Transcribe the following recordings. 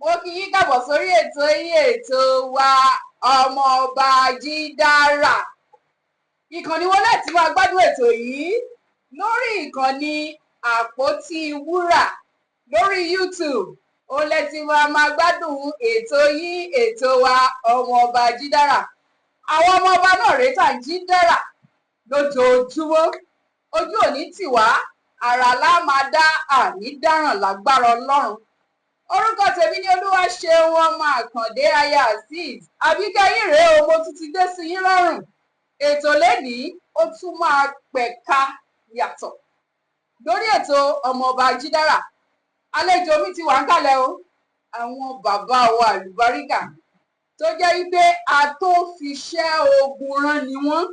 Mo kí yín káàbọ̀ sórí ètò yín, ètò wa, Ọmọọba Jídára. Ìkànnì wo láti máa gbádùn ètò yìí? Lórí ìkànnì Àpótí Wúrà lórí YouTube, ó lẹ ti máa gbádùn ètò yín, ètò wa, Ọmọọba Jídára. Àwọn ọmọọba náà rèé tà ń jí dára lójoojúmọ́. Ojú òní tì wá, àrà lá máa dá, àní dáràn lágbára Ọlọ́run. Orúkọ tèmi ní Olúwaṣeun ọmọ Àkàndé, aya Azeez Àbíkẹ́yìn rèé o. Mo tún ti dé sí yín lọ́rùn. Ètò lẹ́nìí, ó tún máa pẹ̀ka yàtọ̀ lórí ètò Ọmọọba Jídára. Àlejò mi ti wà ń kalẹ̀ o, àwọn bàbá wa àlùbáríkà tó jẹ́ wípé atófiṣẹ́ ogun rán ni wọ́n,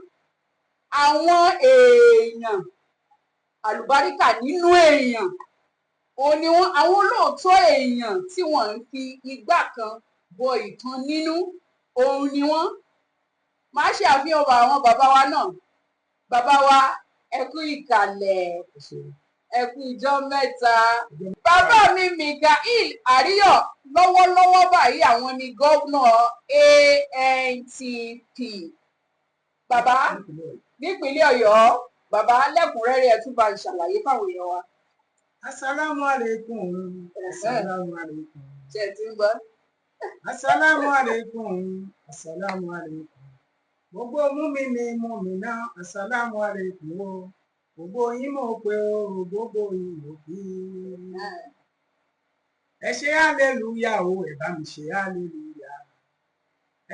àwọn èèyàn àlùbáríkà nínú èèyàn òun ni wọ́n, àwọn olóòótọ́ èèyàn tí wọ́n ń fi igbá kan bọ ìkan nínú òun ni wọ́n. Máa ṣe àfihàn àwọn bàbá wa náà. Bàbá wa, ẹ kú ìkàlẹ̀, ẹ kú ìjọ mẹ́ta. Bàbá mi Mikael Àríyọ̀, lọ́wọ́lọ́wọ́ báyìí àwọn ni gómìnà ANTP, bàbá, nípínlẹ̀ Ọ̀yọ́. Bàbá, lẹ́kùnrẹ́rẹ́, ẹ tún bá ń ṣàlàyé fáwọn èèyàn wa. Asalaamu aleykum, asalaamu aleykum. Ṣe ti ń gbọ́? Asalaamu aleykum, asalaamu aleykum. Gbogbo múmi-ní múmínà, asalaamu aleykum o. Gbogbo yín mo pè o, gbogbo yín mo kí. Ẹ ṣe hallelujah o, ẹ bá mi ṣe hallelujah.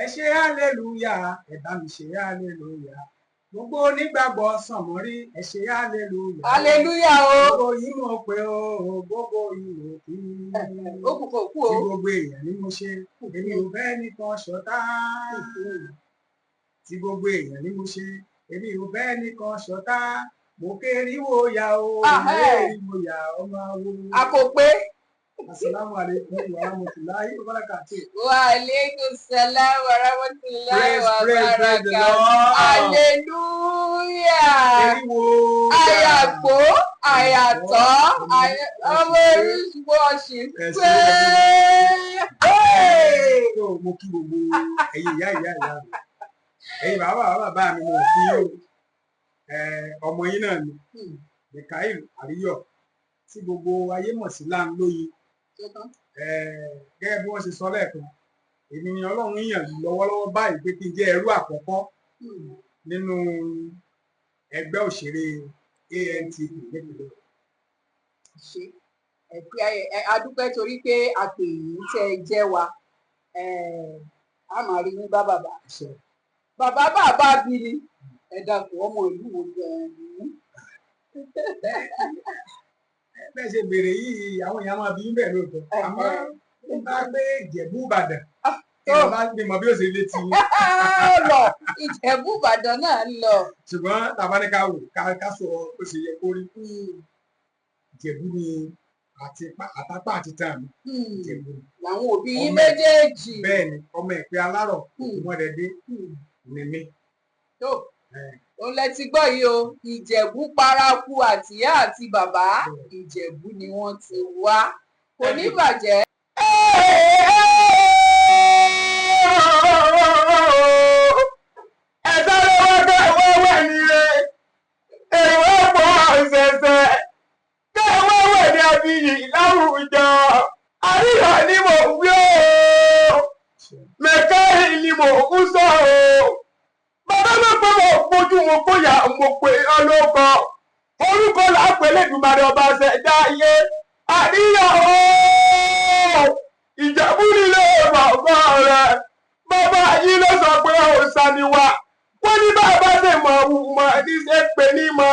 Ẹ ṣe hallelujah, ẹ bá mi ṣe hallelujah. Gbogbo onígbàgbọ́ sànmọ́rí, ẹ ṣe hallelujah. Hallelujah o. Gbogbo yín mo pè o, gbogbo yín mo kí. Ó kù kò kú o. Tí gbogbo èèyàn ni mo ṣe, èmi ò bẹ́ẹ̀ nìkan ṣọ̀tá. Tí gbogbo èèyàn ni mo ṣe, èmi ò bẹ́ẹ̀ nìkan ṣọ̀tá. Mo kériwó ya o, kériwó ya ọmọ awo. Àkòpé. Asalaamu aleykum wa rahmatulahi wa barakatuh. Wa aleykum salam wa rahmatulahi wa Praise, praise the barakatuh. Lord. Hallelujah. Kériwó ya. Àyàgbó àyàtọ̀ ọmọ oríṣiríṣi ọ̀sìn Ẹ pé. Ṣé. Tó mo kí gbogbo ẹ̀yin ìyá ìyá ìyá mi, ẹ̀yin bàbá bàbá bàbá mi, mo kí o. Ọmọ yín náà ni Mikael Àríyọ̀, tí gbogbo ayé mọ̀ sí Láńlóyin. Gẹ́gẹ́ bí wọ́n ṣe sọ lẹ́ẹ̀kan, èmi ni Ọlọ́run yàn lọ́wọ́lọ́wọ́ báyìí pé kí n jẹ́ ẹrú àkọ́kọ́ nínú ẹgbẹ́ òṣèré ANTP nípìnlẹ̀ Ọ̀yọ́. Ṣe ẹ pé a dúpẹ́ torí pé a pè yín tẹ́ ẹ jẹ́ wa. A máa rí yín bá, bàbá. Ṣe. Bàbá bàbá bí ni, ẹ dákun, ọmọ ìlú wo gan-an ni? Bẹ́ẹ̀ ṣe béèrè yìí, àwọn èèyàn máa bí ń bẹ̀ lóòótọ́, àmọ́ ó bá gbé Ìjẹ̀bú Ìbàdàn, èèyàn bá gbé mọ bí ó ṣe létí yín. Ó lọ Ìjẹ̀bú Ìbàdàn náà lọ. Ṣùgbọ́n tàbá ní ká wò ká sọ ó ṣe yẹ kó rí, Ìjẹ̀bú ni àti àtàpá àti tàn mí, Ìjẹ̀bú ni. Làwọn òbí yín méjèèjì. Bẹ́ẹ̀ ni, ọmọ ìpè alárọ̀ òkúmọ́dẹ́dẹ́ ni mí. Tó òun lẹ ti gbọ́ yìí o, Ìjẹ̀bú paraku, àtìyá àti bàbá, Ìjẹ̀bú ni wọ́n ti wá. Kò ní bàjẹ́. Ẹ sáré wá kẹ́ wẹ́wẹ́ nílé èèwọ̀ pọ̀ ṣẹ̀ṣẹ̀ kẹ́ wẹ́wẹ́ ní abiyì láwùjọ. Àríyọ̀ ni mò ń wí o, mẹ̀kẹ́rì ni mò ń sọ o. Bàbá mi pé mo gbójú mo gbóyà, mo pè ọlọ́kọ orúkọ là ń pè lẹ́dùnmarè ọba ṣẹ̀dá ayé. Àríyọ̀ o, Ìjẹ̀bú nílé bàbá rẹ̀. Bàbá yìí ló sọ pé òòṣà ni wá. Wọ́n ní bàbá ṣe mọ̀ mọ̀ ní ṣe pé ní mọ̀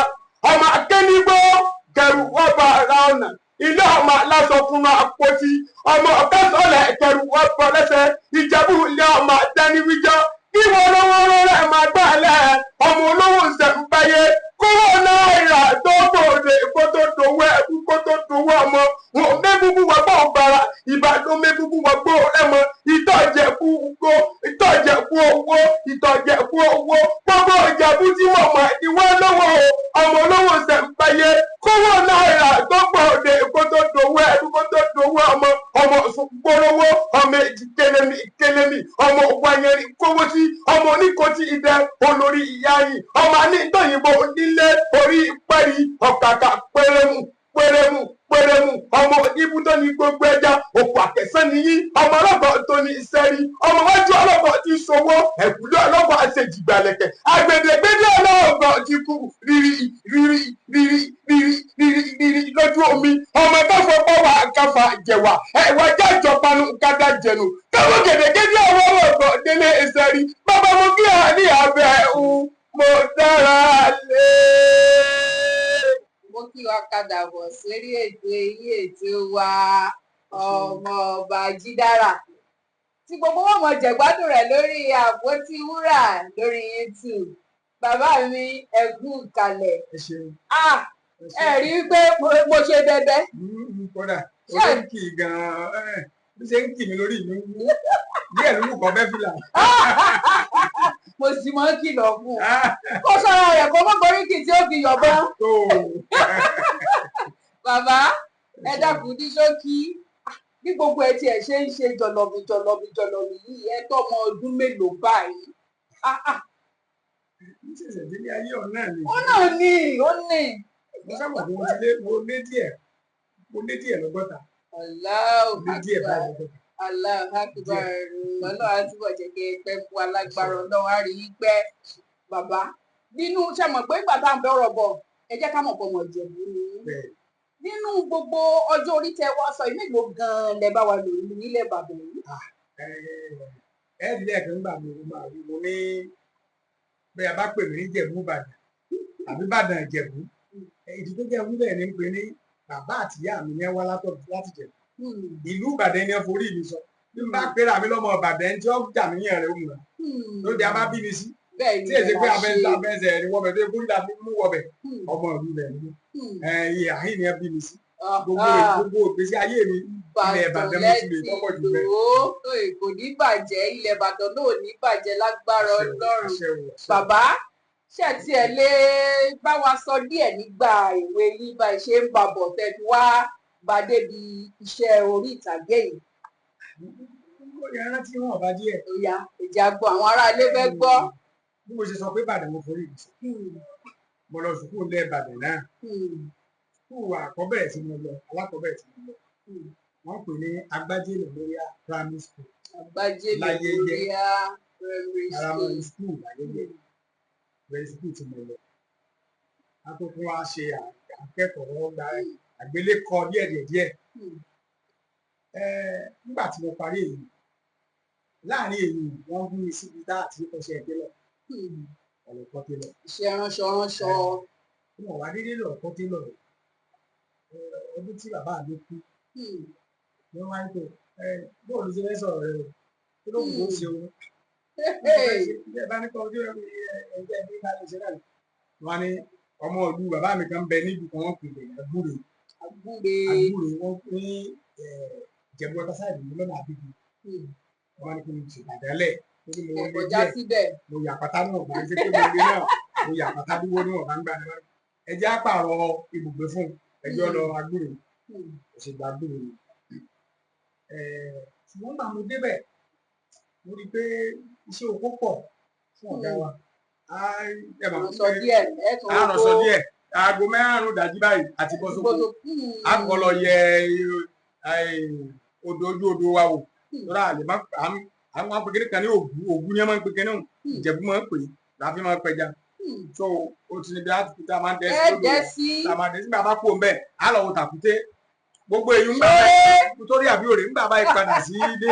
ọmọ akénígbó kẹrù ọba ara ọ̀nà ilé ọmọ aláṣọ fún àpótí ọmọ ọ̀kẹ́sọ̀lẹ̀ kẹrù ọba lẹ́sẹ̀. Ìjẹ̀bú ilé ọmọ àdániwíjọ́ kí wọ́n lówó rẹ̀ máa gbálẹ̀ ọmọ olówó ṣẹ̀ǹbáyé kówó náírà tó gbòde kó tó dòwó ẹkú kó tó dòwó ọmọ wọn mẹ́gbùgbù wọ́gbọ́ ọ̀bàrà Ìbàdàn mẹ́gbùgbù wọ́gbọ́ ẹ̀mọ ìtọ̀jẹ̀kú gbó ìtọ̀jẹ̀kú owó ìtọ̀jẹ̀kú owó. Gbogbo Ìjẹ̀bú tí mo mọ̀ ìwọ lówó ọmọ olówó ṣẹ̀ǹbáyé kówó náírà tó gbòde kó tó dòwó ẹkú kó tó dòwó ọmọ ọmọ gbólówó. Ọmọ èjì kẹlẹmí kẹlẹmí, ọmọ wáyẹrì kówó sí, ọmọ oníkòtì ìdẹ olórí ìyá yìí, ọmọ anígbòyìnbó nílé orí pẹ́rì ọ̀kàkà pẹ́rẹ́mù pẹ́rẹ́mù pẹ́rẹ́mù, ọmọ ibú tó ní gbogbo ẹja òkú àkẹsán nìyí, ọmọ ọlọ́kọ̀ tó ní sẹ́rí, ọmọ wájú ọlọ́kọ̀ ti sowó, ẹ̀kúlé ọlọ́kọ̀ àṣejìgbàlẹ̀kẹ̀, àgbèdègbèdè ọlọ́kọ̀ ti kú rírí rírí rírí rírí rírí rírí lójú omi, ọmọ káfọ pọ́wà káfà jẹ̀wà ẹ̀wà jájọ panu kádà jẹ̀nu káwọ́ gèdègèdè ọwọ́ ọgbọ̀n délé sẹ́rí. Bàbá mo kí ọ ní abẹ́ ń mo dára lé. Mo kí wa padà bọ̀ sórí ètò yín, ètò wa, Ọmọọba Jídára, tí gbogbo wọn mọ jẹ̀gbádùn rẹ̀ lórí Àpótí Wúrà lórí YouTube. Bàbá mi, ẹ kú kalẹ̀. Ẹ ṣeun. Ah, ẹ rí i pé mo ṣe bẹbẹ. Kódà ó ṣe ń kì í gan-an, bí ṣe ń kì mí lórí mi ń wú díẹ̀ ló mú kọ́ bẹ́ fìlà. Mo sì mọ́ kìlọ̀ fún un kó sọ̀rọ̀ rẹ̀ kó mọ́ boríkì tí ó fi yọ̀bọ́n. Tó. Bàbá, ẹ dákun, ní ṣókí, bí gbogbo ẹ tiẹ̀ ṣe ń ṣe jọ̀lọ̀mì jọ̀lọ̀mì jọ̀lọ̀mì yìí, ẹ tó ọmọ ọdún mélòó báyìí? Ah, ah, Ní ṣẹ̀ṣẹ̀ délé ayé ọ̀hún náà ni. Ó náà ní ó ní. Mo sábà pé mo ti lé, mo lé díẹ̀, mo lé díẹ̀ lọ́gọ́ta. Allahu Lé díẹ̀ Akbar. báyìí lọ́gọ́ta. Allahu Akbar. Ọlọ́run á túbọ̀ jẹ́ kí ẹ pẹ́ fún wa lágbára Ọlọ́run, á rí yín pẹ́. Bàbá, nínú ṣe mọ̀ pé ìgbà tá à ń bẹ́ ọ̀rọ̀ bọ̀, ẹ jẹ́ ká mọ̀ pé ọmọ Ìjẹ̀bú ni yín. Bẹ́ẹ̀. Nínú gbogbo ọjọ́ orí tẹ wá sọ yìí, mélòó gan-an lẹ bá wa lò nílẹ̀ bàbá yìí? Ẹ ẹ lẹ́ẹ̀kan gbà mí, mo máa wí, mo ní bẹ́ẹ̀ bá pè mí ní Ìjẹ̀bú Ìbàdàn àbí Ìbàdàn Ìjẹ̀bú, ìdí tó jẹ́ wíbẹ̀ ni pé ní bàbá àtìyá mi ní wá látọ̀ láti Ìjẹ̀bú. Ìlú Ìbàdàn ni wọ́n forí mi sọ. Bí n bá pera mi lọ́mọ Ìbàdàn, tí wọ́n jà mí yàn rẹ̀ ó mú wa lóde a bá bí mi sí Bẹ́ẹ̀ ni. Tí èsì pé ẹ abẹ́sẹ̀ ṣe. Abẹ́sẹ̀ ni wọ́bẹ̀ tó kúrú la fi mú wọ́bẹ̀. Ọmọ ìlú rẹ̀ ni iye àhín ni wọ́n bí mi sí. Gbogbo gbogbo ìgbésí ayé mi, ilẹ̀ Ìbàdàn Ìbàdàn mo ti lè lẹ́tì tọ́pọ̀ jù lò bẹ́ẹ̀. ó. Kò ní bàjẹ́, ilẹ̀ Ìbàdàn náà ò ní bàjẹ́ lágbára Àṣẹ o, Ọlọ́run. àṣẹ o, àṣẹ o. Bàbá, ṣé tiẹ̀ lè bá wa sọ díẹ̀ nígbà èwe yín, bá ẹ ṣe ń babọ̀ tẹ́ fi wá bá débi iṣẹ́ orí ìtàgé yìí? Ó yẹ rántí wọn ọba díẹ̀. Ó yá, ìjà gbọ́, àwọn aráalé fẹ́ gbọ́. Bí mo ṣe sọ pé Ìbàdàn mo forí mi sí, mo lọ sùkúù lẹ́ Ìbàdàn náà. Sùkúù àkọ́bẹ̀rẹ̀ tí mo lọ, alákọ̀ọ́bẹ̀rẹ̀ tí mo lọ, wọ́n pè ní Agbájé Memorial Primary School. Àgbájé Láyẹyẹ. Memorial Primary Primary School. School Láyẹyẹ, primary school tí mo lọ. A tó tún wá ṣe akẹ́kọ̀ọ́ gba àgbélékọ díẹ̀ díẹ̀ díẹ̀. Nígbà tí mo parí èyí, láàrin èyí, wọ́n fún mi síbi tá àti kọ́ṣẹ́ télọ̀, ọ̀lọ́kọ́ télọ̀. Iṣẹ́ ránṣọ ránṣọ. Wọn wá dédé lọ kọ́ télọ̀. Ọdún tí bàbá mi kú ni wọ́n wá ń pè ẹ, bóòlù ṣe fẹ́ sọ̀rọ̀ rẹ o, kí ló kù tó ṣe o? Ẹ bá ní kọ́ ojú ẹ ẹgbẹ́ bí bá lè ṣe náà. Wọ́n ní ọmọ ìlú bàbá mi kan bẹ níbi kan, wọ́n pè é Àgbúre. Àgbúre. Àgbúre, wọ́n ní Ìjẹ̀bú ọ̀tá sáìdì ní lọ́nà àbíbi. Wọ́n ní kí n ṣèpàdé lẹ̀ torí mo Ẹ lé kọjá díẹ̀. síbẹ̀. Mo yà pátá náà bá ń ṣe pé mo lé náà, mo yà pátá dúró níwọ̀n bá ń gbà náà. Ẹ jẹ́ á pààrọ̀ ibùgbé fún un, ẹ jẹ́ ó lọ Àgbúre. Kò sì gba Àgbúre. Ṣùgbọ́n gbà mo débẹ̀, mo rí i pé iṣẹ́ oko pọ̀ fún ọ̀gá wa. Ẹ mọ̀ Ránṣọ díẹ̀, ẹ tún á ránṣọ díẹ̀. Aago 5 dájí báyìí àti bọ́ sóko. A kọ́ lọ yẹ odò, ojú odò wa wò lọ́dọ̀ àlè má à ń máa ń pe kíní kan ní ògú. Ògú ni wọ́n máa ń pe kíní ọ̀hún. Ìjẹ̀bú máa ń pè é, láfi máa ń pẹja. So o ti níbi àti tá a máa ń dẹ́ Ẹ sí lódò dẹ́ wa. sí. Tá a máa dẹ́ sí, nígbà bá kú òun bẹ́ẹ̀, á lọ wo tàkúté gbogbo èyí ń bá nítorí àbí òrè. Nígbà báyìí padà sí ilé,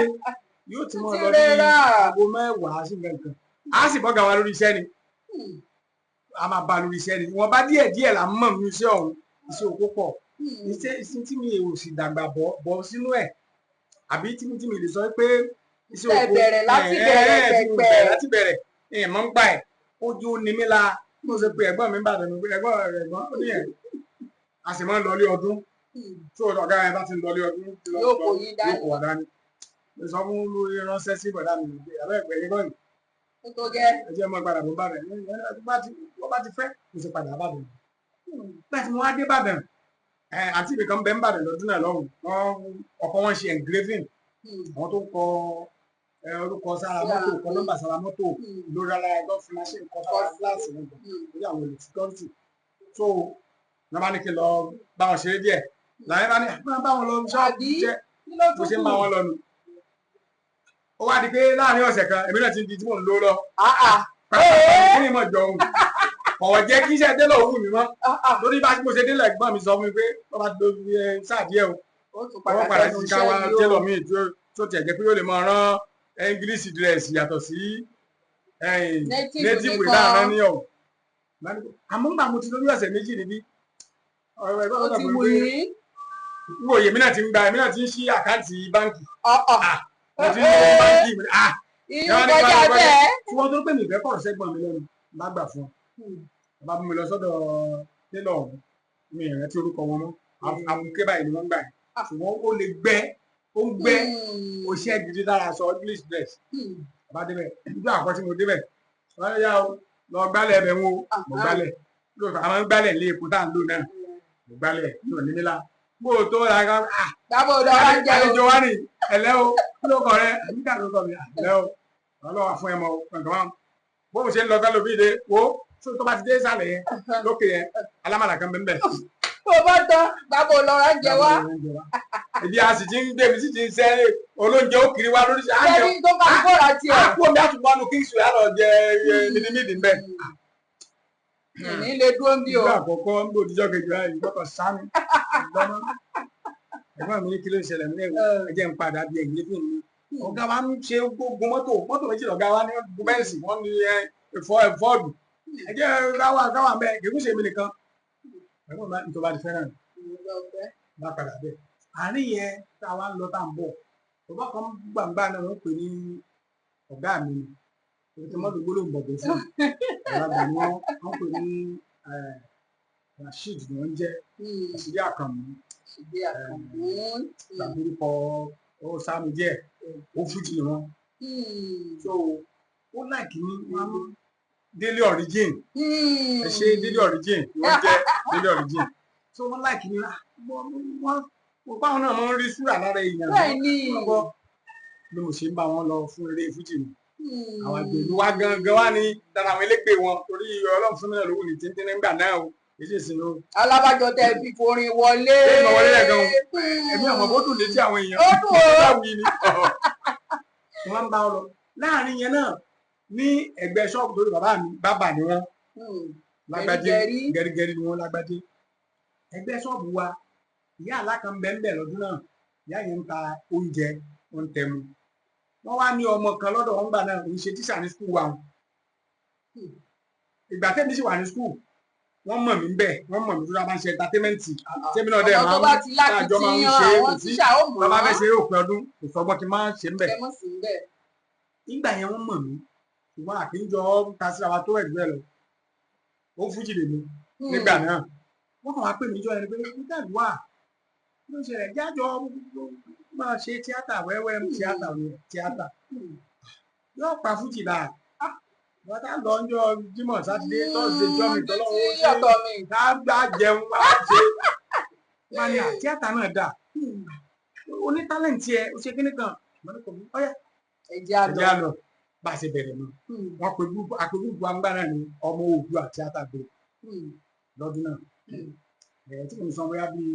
yóò ti mọ Ti lọ bí rẹ́ra. aago 10 sí nǹkan kan. Á sì bọ́gà wa lórí iṣẹ́ ni, a máa bá lórí iṣẹ́ ni. Wọ́n bá díẹ̀ díẹ̀ là ń mọ̀ nínú iṣẹ́ ọ̀hún. Iṣẹ́ oko pọ̀. Iṣẹ́ tí mi ò sì dàgbà bọ́ bọ́ sínú ẹ̀, àbí tí mi lè sọ pé iṣẹ́ Tẹ́ oko bẹ̀rẹ̀ láti bẹ̀rẹ̀ tí mo pẹ̀pẹ̀. bẹ̀rẹ̀ láti bẹ̀rẹ̀ ẹ̀ mọ̀ ń pa ẹ̀, ojú ni mí la. Bí mo ṣe pe ẹ̀gbọ́n mi ń bàdàn mi pé ẹ̀gbọ́n rẹ̀, ẹ̀gbọ́n ó ní ẹ̀, a sì máa ń lọlé ọdún. Tí ọ̀gá yẹn bá ti ń lọlé ọdún Yóò kó yín dání. Yóò kó wa dání. Mo sọ fún lórí ránṣẹ́ sí bọ̀dá mi pé àbẹ́ ẹ̀pẹ́ yín kọ́ni. Ó tó gẹ́. Ẹ jẹ́ mọ́ padà bọ̀ bàdàn. Wọ́n bá ti fẹ́, mo sì padà bàdàn. Nígbà tí mo wá dé Bàdàn, àǹtí mi kan bẹ ń bàdàn lọ́dún náà lọ́hùn, wọ́n ọkọ wọn ṣe engraving. Àwọn tó ń kọ orúkọ sára mọ́tò, kọ nọ́mbà sára mọ́tò, lórí ara ẹgbẹ́ fún machine kọ sára gíláàsì wọn lórí àwọn olè security. So wọ́n bá ní kí n lọ bá wọn ṣeré díẹ̀, làwọn bá ní máa bá wọn lọ ṣọ́ọ̀bù Àbí? jẹ́ Kí ló bó tún ṣe ń kù? bá wọn lọ nù. Ó wá di pé láàrin ọ̀sẹ̀ kan, èmi náà ti di tí mò ń lò lọ. Ah, ah. Kí ni mo jọ òun ọ̀wọ̀ jẹ́ kí iṣẹ́ délọ̀ wù mí mọ́? Ah, ah. Lórí bá mo ṣe délọ̀, ẹ̀gbọ́n mi sọ fún mi pé wọ́n bá ti lo sáà díẹ̀ o, Ó tún wọ́n padà padà sẹ́nu sí iṣẹ́ káwá yìí o. télọ̀ míì tó tiẹ̀ jẹ́ pé yóò lè máa rán English dress yàtọ̀ sí Native native nìkan. láàárín ní ọ̀hún. Àmọ́ ńgbà mo ti lórí ọ̀sẹ̀ 2 níbí, ọ̀rọ̀ ẹ̀gbọ́n Ó mi ti sọ wù fún mi pé yín. n kò yèmí náà ti ń gba, èmi náà ti ń ṣí account báńkì. Ah, ah. Mo ti ń lọ báńkì mi, ah. Ìyún kọjá bẹ́ẹ̀. Tí wọ́n tó pè mí ìfẹ́ kọ̀rọ̀ sẹ́gbọ̀n mi lẹ́nu bá gbà fún ọ, bàbá mú mi lọ sọ́dọ̀ télọ̀ ọ̀hún. Mi ì rántí orúkọ wọn mọ́. Àbùké báyìí ni wọ́n ń gbà yẹn, ṣùgbọ́n ó lè gbẹ́, ó ń gbẹ́ oṣẹ́ gidi lára aṣọ English dress. Bàbá débẹ̀, nígbà àkọ́ tí mo débẹ̀, wọ́n yá o, lọ gbálẹ̀ ẹbẹ̀ ń wo. Mo gbálẹ̀ lóòótọ́, àwọn gbálẹ̀ lé epo tá à ń lò náà. Mo gbálẹ̀ ní òní nílá bó o tó ra ká, ah. Gbàgbọ́ ọ̀dọ̀ wa ń jẹ o. Àlejò wa ni ẹ̀lẹ́ o, kí ló kọ rẹ? Nígbà tó kọ mi, ẹ̀lẹ́ o, ọlọ́wà fún ẹ mọ nǹkan wọn. Bó mo ṣe ń lọ kálọ̀ bí de wo tó tó bá ti dé ìsàlẹ̀ yẹn, lókè yẹn, alámàlà kan bẹ́ẹ̀ bẹ́ẹ̀. Tó bá tán, gbàgbọ́ ọ̀dọ̀ wa ń jẹ wá. Ibi a sì ti ń gbé mi sì ti ń sẹ́ olóúnjẹ ó kiri wá lórí Ṣẹ́ni tó bá kóra tiẹ̀. Àpò mi àtúbọ̀ nù kí n sùn yàrá jẹ mídìmídì ń bẹ̀. Ìní lè dúró ń bí o. Nígbà àkọ́kọ́ ń gbòdìjọ́ kejì báyìí, gbọ́kàn sámi lọ́mọ. Ẹ̀gbọ́n mi ní kí ló ń ṣẹlẹ̀? Mi ní ẹ jẹ́ ń padà bí ẹ̀yìn fún mi. Ọ̀gá wa ń ṣe gbogbo mọ́tò, mọ́tò méjì lọ̀gá wa ní Benz, wọ́n ní Ford. Ẹ jẹ́ káwá káwá mẹ́ kì í kú ṣe mí nìkan. Ẹ̀gbọ́n mi tó bá ti fẹ́ràn bá padà bẹ́ẹ̀. Àárín yẹn tá a wá ń lọ tá à ń bọ̀, bàbá kan gbàǹgbà náà wọ́n pè ní ọ̀gá mi ni ètò mọ́tò gbólóhùn bọ̀bọ̀ fún ọ̀gá mi. Wọ́n pè ní Rasheed ni wọ́n ń jẹ́, Rasheed Àkànmú. Ṣùgbọ́n Àkànmú. Gbàgbórúkọ ó sáàmù díẹ̀, ó fújì ni wọ́n. So ó like ní wọ́n Délé Origin. Ẹ ṣe Délé Origin ni wọ́n jẹ́, Délé Origin. So wọ́n like ní wọ́n báwọn náà máa ń rí súrà lára èèyàn. Bẹ́ẹ̀ ni. Wọ́n gbọ́ bí mo ṣe ń bá wọn lọ fún eré fújì mi. Àwọn àgbèlú wa gangan wá ní dára àwọn elégbè wọn, torí Ọlọ́run fún mi náà lówó ní téńté nígbà náà o, kì í ṣe ìsìn o. Alábàjọ tẹ fi forin wọlé. Ṣé ìmọ̀ wọlé lẹ́ẹ̀kan o? Èmi àwọn bó dùn létí àwọn èèyàn. Ó dùn o. Báwo ni wọ́n ń bá ọ lọ láàrin yẹn náà ní ẹ̀gbẹ́ ṣọ́ọ̀bù, torí bàbá mi bàbá ni wọ́n lágbájé. Gẹ̀rígẹ̀rí. Gẹ̀rígẹ̀rí ni wọ́n lágbájé. Ẹgbẹ́ ṣọ́ọ̀bù wa, ìyá àlá kan bẹ́ẹ̀ lọ́dún náà. Ìyá yẹn ń ta oúnjẹ, ó ń tẹmu. Wọ́n wá ní ọmọ kan lọ́dọ̀ wọn gbà náà, òun ṣe tíṣà ní school wa. Ìgbà tẹ́mi sì wà ní school, wọ́n mọ̀ mí bẹ́ẹ̀, wọ́n mọ̀ mí tó dáa, máa ń ṣe entertainment tẹ́mi náà dẹ̀ Ọmọ tó máa bá ń ti àjọ máa ń lákìtìyàn ṣe àwọn kò sí tíṣà ó mọ̀. Bàbá fẹ́ ṣe òpin ọdún, kò sọgbọ́n kí n máa ṣe ń bẹ̀. Ẹ mọ̀ sí bẹ́ẹ̀. Nígbà yẹn wọ́n mọ̀ mí, ṣùgbọ́n àkíńjọ ta síra wa tó ẹ̀gbẹ́ lọ. Ó fújì lèmi nígbà náà. Wọ́n kàn wá pè mí jọ ẹni pé nígbà wà ló ń ṣẹlẹ̀, jájọ máa ṣe tíátà wẹ́wẹ́, tíátà tíátà yóò pa fújì là wọ́n tá lọ ọjọ́ Jímọ̀, Sátidé, Tọ́sídẹ̀ẹ́, jọ́ mi tọ́lọ́wọ́ Títí ọ̀tọ̀ mi. ká gbá jẹun wá ṣe wọ́n ní à tíátà náà dà, oní talent ẹ ó ṣe kíní kan. Mo ní kò ní ọ̀yà. Ẹ̀jẹ̀ àlọ́. Ẹ̀jẹ̀ àlọ́ bá a ṣe bẹ̀rẹ̀ nù. Wọ́n pe group, àpè group wa ńgbà náà ní Ọmọ Oòduà Tíátà Group lọ́dún náà. Ẹ̀ tí mo sọ bóyá bíi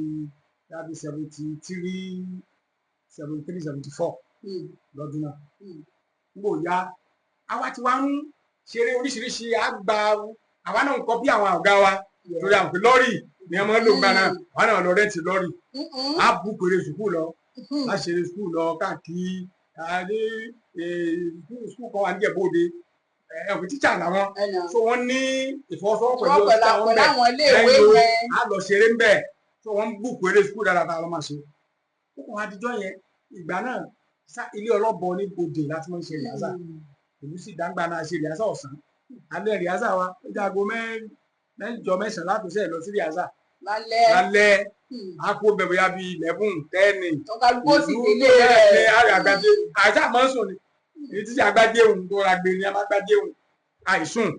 73, 73, 74 lọ́dún náà. N kò ya àwa tí wàá ń ṣeré oríṣiríṣi àgbà, àwa náà ń kọ́ bí àwọn ọ̀gá wa, torí àwọn pé lọ́ọ̀rì ni wọ́n máa ń lò ńgbà náà. Àwa náà lọ rent lọ́ọ̀rì, á bú pèrè sùkúù lọ, á ṣeré sùkúù lọ káàkiri. Àní sùkúù kan wà ní Ìjẹ̀bú-Òde, ẹ̀kú tíṣà làwọn, so wọ́n ní ìfọwọ́sowọ́pọ̀ Wọ́n pẹ̀lú pẹ̀lú àwọn pẹ̀lú bẹ̀ àwọn iléèwé lẹ́yìn yẹn. Á lọ ṣeré ń bẹ̀, so wọ́n ń bùkún eré sùkúù dáadáa tá a lọ máa ṣe. Ó kàn wá dijọ́ yẹn, ìgbà náà sá ilé ọlọ́bọ ní Bòdè láti máa ń ṣe rehearsal. Ìlú sì dáńgbà náà ṣe rehearsal ọ̀sán, alẹ́ rehearsal wa ó jẹ́ aago 8, 9 láti ṣe lọ sí rehearsal. Lálẹ́. Lálẹ́, á kó bẹ̀ bóyá bíi 11, 10. Tó kálukú ó sì délé rẹ̀ rẹ̀. Àrẹ àgbàdé àṣà máa ń sùn ni èyí tí àgbàdé òun tó ra gbé ni a máa gbàdé òun àìsùn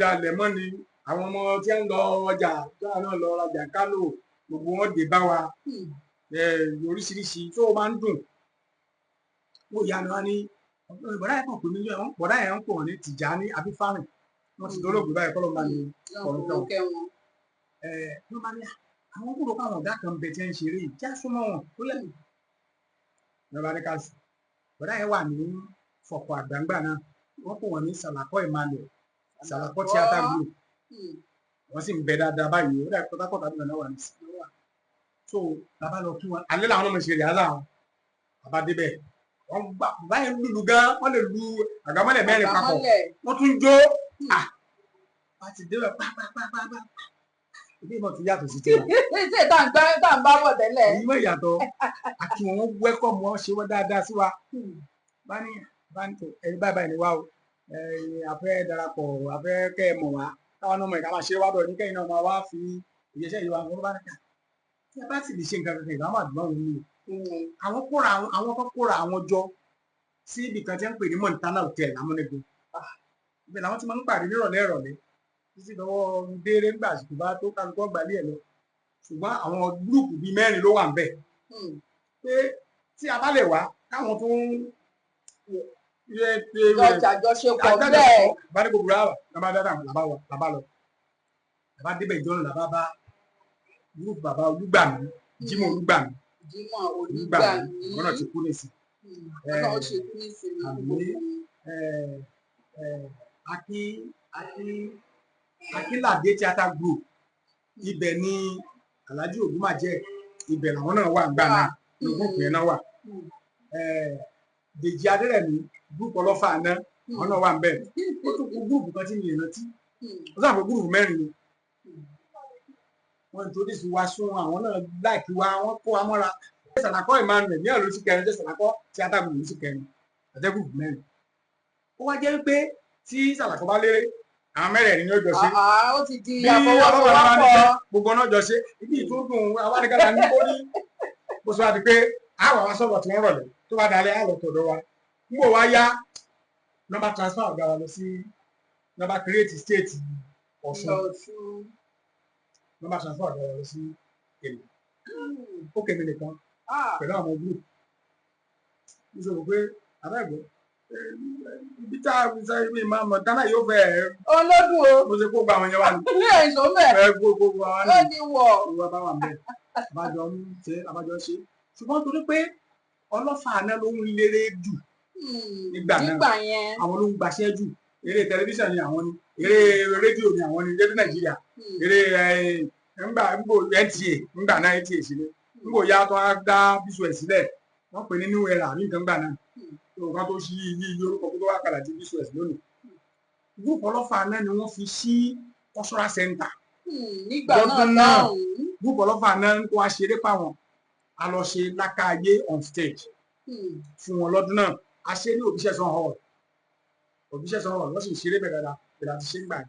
dalẹ̀ mọ́ ni. Àwọn ọmọ tí ń lọ ọjà tí àwọn náà lọ rajà Kánò, gbogbo wọn dé bá wa, oríṣiríṣi tó máa ń dùn. Ó yá ni wọ́n ní bọ̀dá yẹn kàn pè mí ní bọ̀dá yẹn ń pè wọ́n ní Tìjání Abífárìn, wọ́n ti dolóògbé báyìí, kọ́lọ́ máa ní Ọlọ́run kó kẹ́ wọn. Wọ́n máa ní àwọn kúrò káwọn ọ̀gá kan bẹ̀ tí ń ṣeré yìí, já súnmọ́ wọn ó lẹ́nu. Lọ́ba ní ká sí bọ̀dá yẹn wà ní Fọ̀kọ̀ Àgbàǹgbà náà, wọ́n pè wọ́n ní Sàlàkọ́ Emmanuel, Sàlàkọ́ Theatre Group. Wọ́n sì ń bẹ dáadáa báyìí, ó dàbí Port Harcourt àbúrò náà wà ní sí so bàbá lọ kí wọn alẹ́ làwọn ọmọ ṣe rí àlà wọn. Bàbá débẹ̀, wọ́n gbà bàbá yẹn lùlù gan, wọ́n lè lu àgbàmọ́lẹ̀ mẹ́rin papọ̀. Àgbàmọ́lẹ̀. Wọ́n tún jó ah, wọ́n ti débẹ̀ pápápápá, ilé ìmọ̀ tún yàtọ̀ sí tiwa. Ṣé tá à ń gbá tá à ń bá bọ̀ tẹ́lẹ̀? Èyí mọ̀ ìyàtọ̀ àti wọn wẹ́kọ̀mù, wọn ṣe wọ́n dáadáa sí wa. Bá ní bá ní tó ẹni báyìí báyìí ni wá o, a fẹ́ darapọ̀, a fẹ́ kẹ́ ẹ mọ̀ wá, káwọn náà mọ̀ ìka máa ṣe wá bọ̀ ní kẹ́yìn náà máa wá fi ìyẹsẹ̀ yìí wá. Wọn bá ní ká tí a bá sì lè ṣe nǹkan kankan, ìbámu àdúgbò wọn ni o. Àwọn kan kóra àwọn jọ sí ibì kan tí wọ́n ń pè ní Montana Hotel lámúnigun. Ibẹ̀ làwọn ti máa ń pàdé nírọ̀lẹ́ ìrọ̀lẹ́ títí lọ́wọ́ déré ńgbà àsìkò bá tó, kálukú ọgbàlẹ̀ ẹ̀ lọ. Ṣùgbọ́n àwọn group bíi mẹ́rin ló wà ń bẹ̀ pé tí a bá lè wá káwọn tó ń yẹ Jọjà àjọṣepọ̀ bẹ́ẹ̀. Bá ní gbogbo rà làbá dáadáa, làbá wà, làbá lọ, làbá débẹ̀ ìjọ náà, làbá bá group bàbá Olúgbàmí, Jímọ̀ Olúgbàmí. Jímọ̀ Olúgbàmí. Olúgbàmí. Àwọn náà ti kú nísìn. Ọlọ́run ṣe kú nísìnyí fún Àmín. gbogbo wọn. Akin Akin Akínládé Theatre Group, ibẹ̀ ni Alhaji Ògúnmàjẹ, ibẹ̀ làwọn náà wà ńgbà náà ní group yẹn náà wà. Dèjì Adérẹ̀mí, group Ọlọ́fà náà, àwọn náà wà ń bẹ̀. Ó tún kú group kan tí mi ò rántí. Ó sàpò group mẹ́rin ni wọ́n introduce wa sún àwọn náà láìkí wa, wọ́n kó wa mọ́ra. Sàlàkọ́ Emmanuel ní ọ̀lú sí kẹrin jẹ́ Sàlàkọ́ Theatre Group sí kẹrin àjẹ́ group mẹ́rin. Ó wá jẹ́ wípé tí Sàlàkọ́ bá léré, àwọn mẹ́rẹ̀ẹ̀rin ni ó jọ ṣe. Ah, ó ti di Bí ọlọ́wọ́ bá ní àfọwọ́sowọ́pọ̀. pé gbogbo náà jọ ṣe ibi ìtúndùn awánikára ní kó ní bó ṣe wá di pé àwọn àwọn sọ̀rọ̀ tí wọ́n rọ̀lẹ́ tó bá dalẹ̀ àlọ́ tọ̀dọ̀ wa ń bò wá yá nọ́mbà transfer ọ̀gá wa lọ sí nọ́mbà create state Ọ̀ṣun. Ọ̀ṣun. Nọ́mbà transfer ọ̀gá wa lọ sí Èlò, ó kèmí nìkan pẹ̀lú àwọn group. Mo sọ pé abẹ́gbẹ́ ibi tá a sọ ibi máa mọ̀ dáná yóò fẹ́ Olódùn o. Mo ṣe kó gba àwọn yẹn wá ní. Ilé èso mẹ́. Ẹ kó kó gba wọn Ó ní. ti wọ̀. Ìwọ bá wà mẹ́, àbájọ ń ṣe, àbájọ ṣe, ṣùgbọ́n torí pé Ọlọ́fà náà ló ń léré jù nígbà náà. Nígbà yẹn. Àwọn ló ń gbaṣẹ́ jù. Eré tẹlifíṣàn ni àwọn ni, eré rédíò ni àwọn ni, rédíò Nàìjíríà, eré ńgbà ńgbò NTA ńgbà náà, NTA sílẹ̀ ńgbò ya tó á dá BCOS sílẹ̀, wọ́n pè ní New Era ní nǹkan gbà náà tó kan tó ṣí yí yí orúkọ tó wá padà di BCOS lónìí. Group Ọlọ́fà náà ni wọ́n fi sí cultural center Nígbà náà lọ́dún náà. lọ́hùn-ún. Group Ọlọ́fà náà ń kó wa ṣeré pàwọn, a lọ ṣe Lákàáyé on stage fún wọn lọ́dún náà. A ṣe ní Òbíṣẹ́sán Hall, Òbíṣẹ́sán Hall, wọ́n sì ń ṣeré bẹ̀ dáadáa bẹ̀rẹ̀ àti ṣe ń gbà yẹn.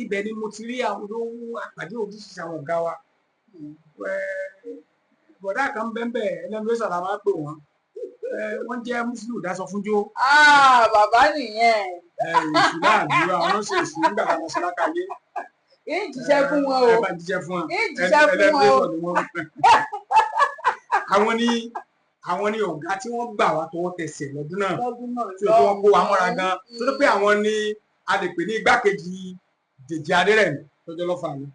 Ibẹ̀ ni mo ti rí àwọn olówó àpàdé oríṣiríṣi àwọn ọ̀gá wa. Bọ̀dá kan bẹ́ẹ̀ ẹlẹ́nu la máa ń pè wọ́n. Wọ́n jẹ́ Muslim dáṣọ fúnjó. Ah, bàbá nìyẹn. Èṣù náà àdúrà àwọn náà ṣe èṣù nígbà tá a lọ sí Lákàáyé. Ń jíṣẹ́ fún wọn o. Ẹ bá jíṣẹ́ fún wọn. Ń jíṣẹ́ fún wọn o. Ẹlẹ́nu ni wọ́n. Àwọn ni ọ̀gá tí wọ́n gbà wá tọwọ́ tẹsẹ̀ lọ́dún náà Lọ́dún náà. tí wọ́n kó wa mọ́ra gan, torí pé àwọn ni a lè pè ní igbákejì Dèjì Adérẹ̀mí tọ́jọ́ lọ́fà ni.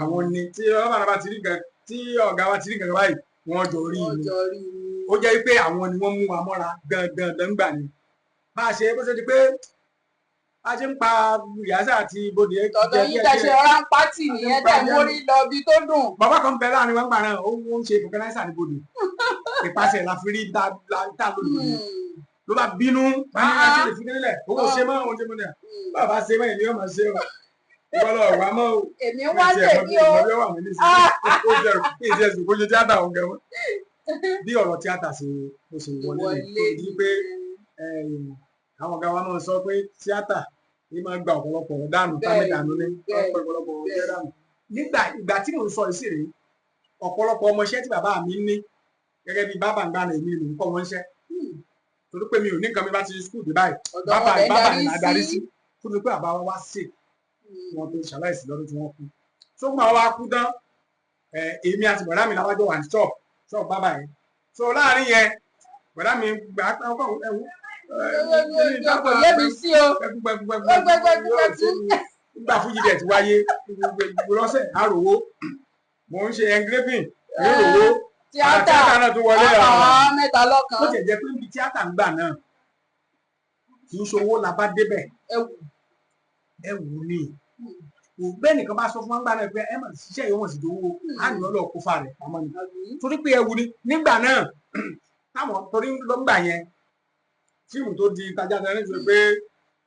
Àwọn ni tí ọlọ́pàá bá ti rí gan, tí ọ̀gá wa ti rí gan báyìí, wọ́n jọ rí Wọ́n ni. jọ rí i. Ó jẹ́ pé àwọn ni wọ́n mú wa mọ́ra gangan gbàngbà ni bá a ṣe bó ṣe di pé bá a ṣe ń pa rìhásà àti ibodè. Tọ̀dọ̀ yín tẹ̀ ṣe ọ̀rá ń pátì nìyẹn, tẹ̀ mórí lọ ibi tó dùn. Bàbá kan bẹ láàrin wọn gbà náà, ó ń ṣe fọkànáísà ní bodè, ìpàṣẹ la fi rí tá lónìí ló bá bínú bá ní láti lè fi nílẹ̀ owó ṣe mọ́ òun ṣe mọ́ ní à bàbá ṣe mọ́ èmi yóò máa ṣe o, ìwọ lọ wà mọ́ o. Èmi wá tèmi o. Ìmọ̀ bí ó wà mí nísìnyí, ó jẹ́ kí ìṣe kó ṣe tíátà òun gẹ̀wọ́. Bí ọ̀rọ̀ tíátà ṣe ó ṣe wọlé ní di pé àwọn ọ̀gá wa máa ń sọ pé tíátà ní máa gba ọ̀pọ̀lọpọ̀ ọ̀rọ̀ dànù, támì dànù ní ọ̀pọ̀lọpọ̀ ọ̀rọ̀ dànù. Nígbà ìgbà tí mò ń sọ ìsì rèé, ọ̀pọ̀lọpọ̀ ọmọọṣẹ́ tí bàbá mi ní gẹ́gẹ́ bí bàbá ń gbà náà, èmi ló ń kọ́ wọn ṣẹ́, torí pé mi ò ní nǹkan mi bá ti school dé báyìí, Ọ̀dọ̀ bàbá wọn lẹ̀ ń bàbá darí ni màá darí sí. sí, torí pé bàbá wa wá sick, wọn tó ṣaláìsí lọ́dún tí wọ́n kú. Tó gbọ́n wa kú tán, èmi àti bọ̀dá mi làwájọ wà ní ṣọ́ọ̀bù bàbá yẹn. So láàrin yẹn Bọ̀dá mi gbà á ọkọ̀ ẹ̀wù. Kò yé mi sí o. Gbẹgbẹgbẹgbẹ. Nígbà fújì dẹ̀ ti wáyé gbogbo lọ́sẹ̀ àròwó, mò ń ṣe engraving lóròwó. Tíátà. Tíátà náà tún wọlé. Àwọn mẹ́ta lọ́kan. Ó tiẹ̀ jẹ́ pé níbi tíátà ń gbà náà, kì í ṣowó la bá débẹ̀. Ẹwù. Ẹwù ni. Bẹ́ẹ̀ nìkan bá sọ fún wọn gbà náà pé ẹ mà ṣiṣẹ́ yìí, wọ́n sì dówó á ní ọlọ́ọ̀ kó fa rẹ̀ pamọ́ ni, torí pé ẹwù ni nígbà náà táwọn, torí lọ́ngbà yẹn fíìmù tó di tajà tẹ́lẹ̀ sọ pé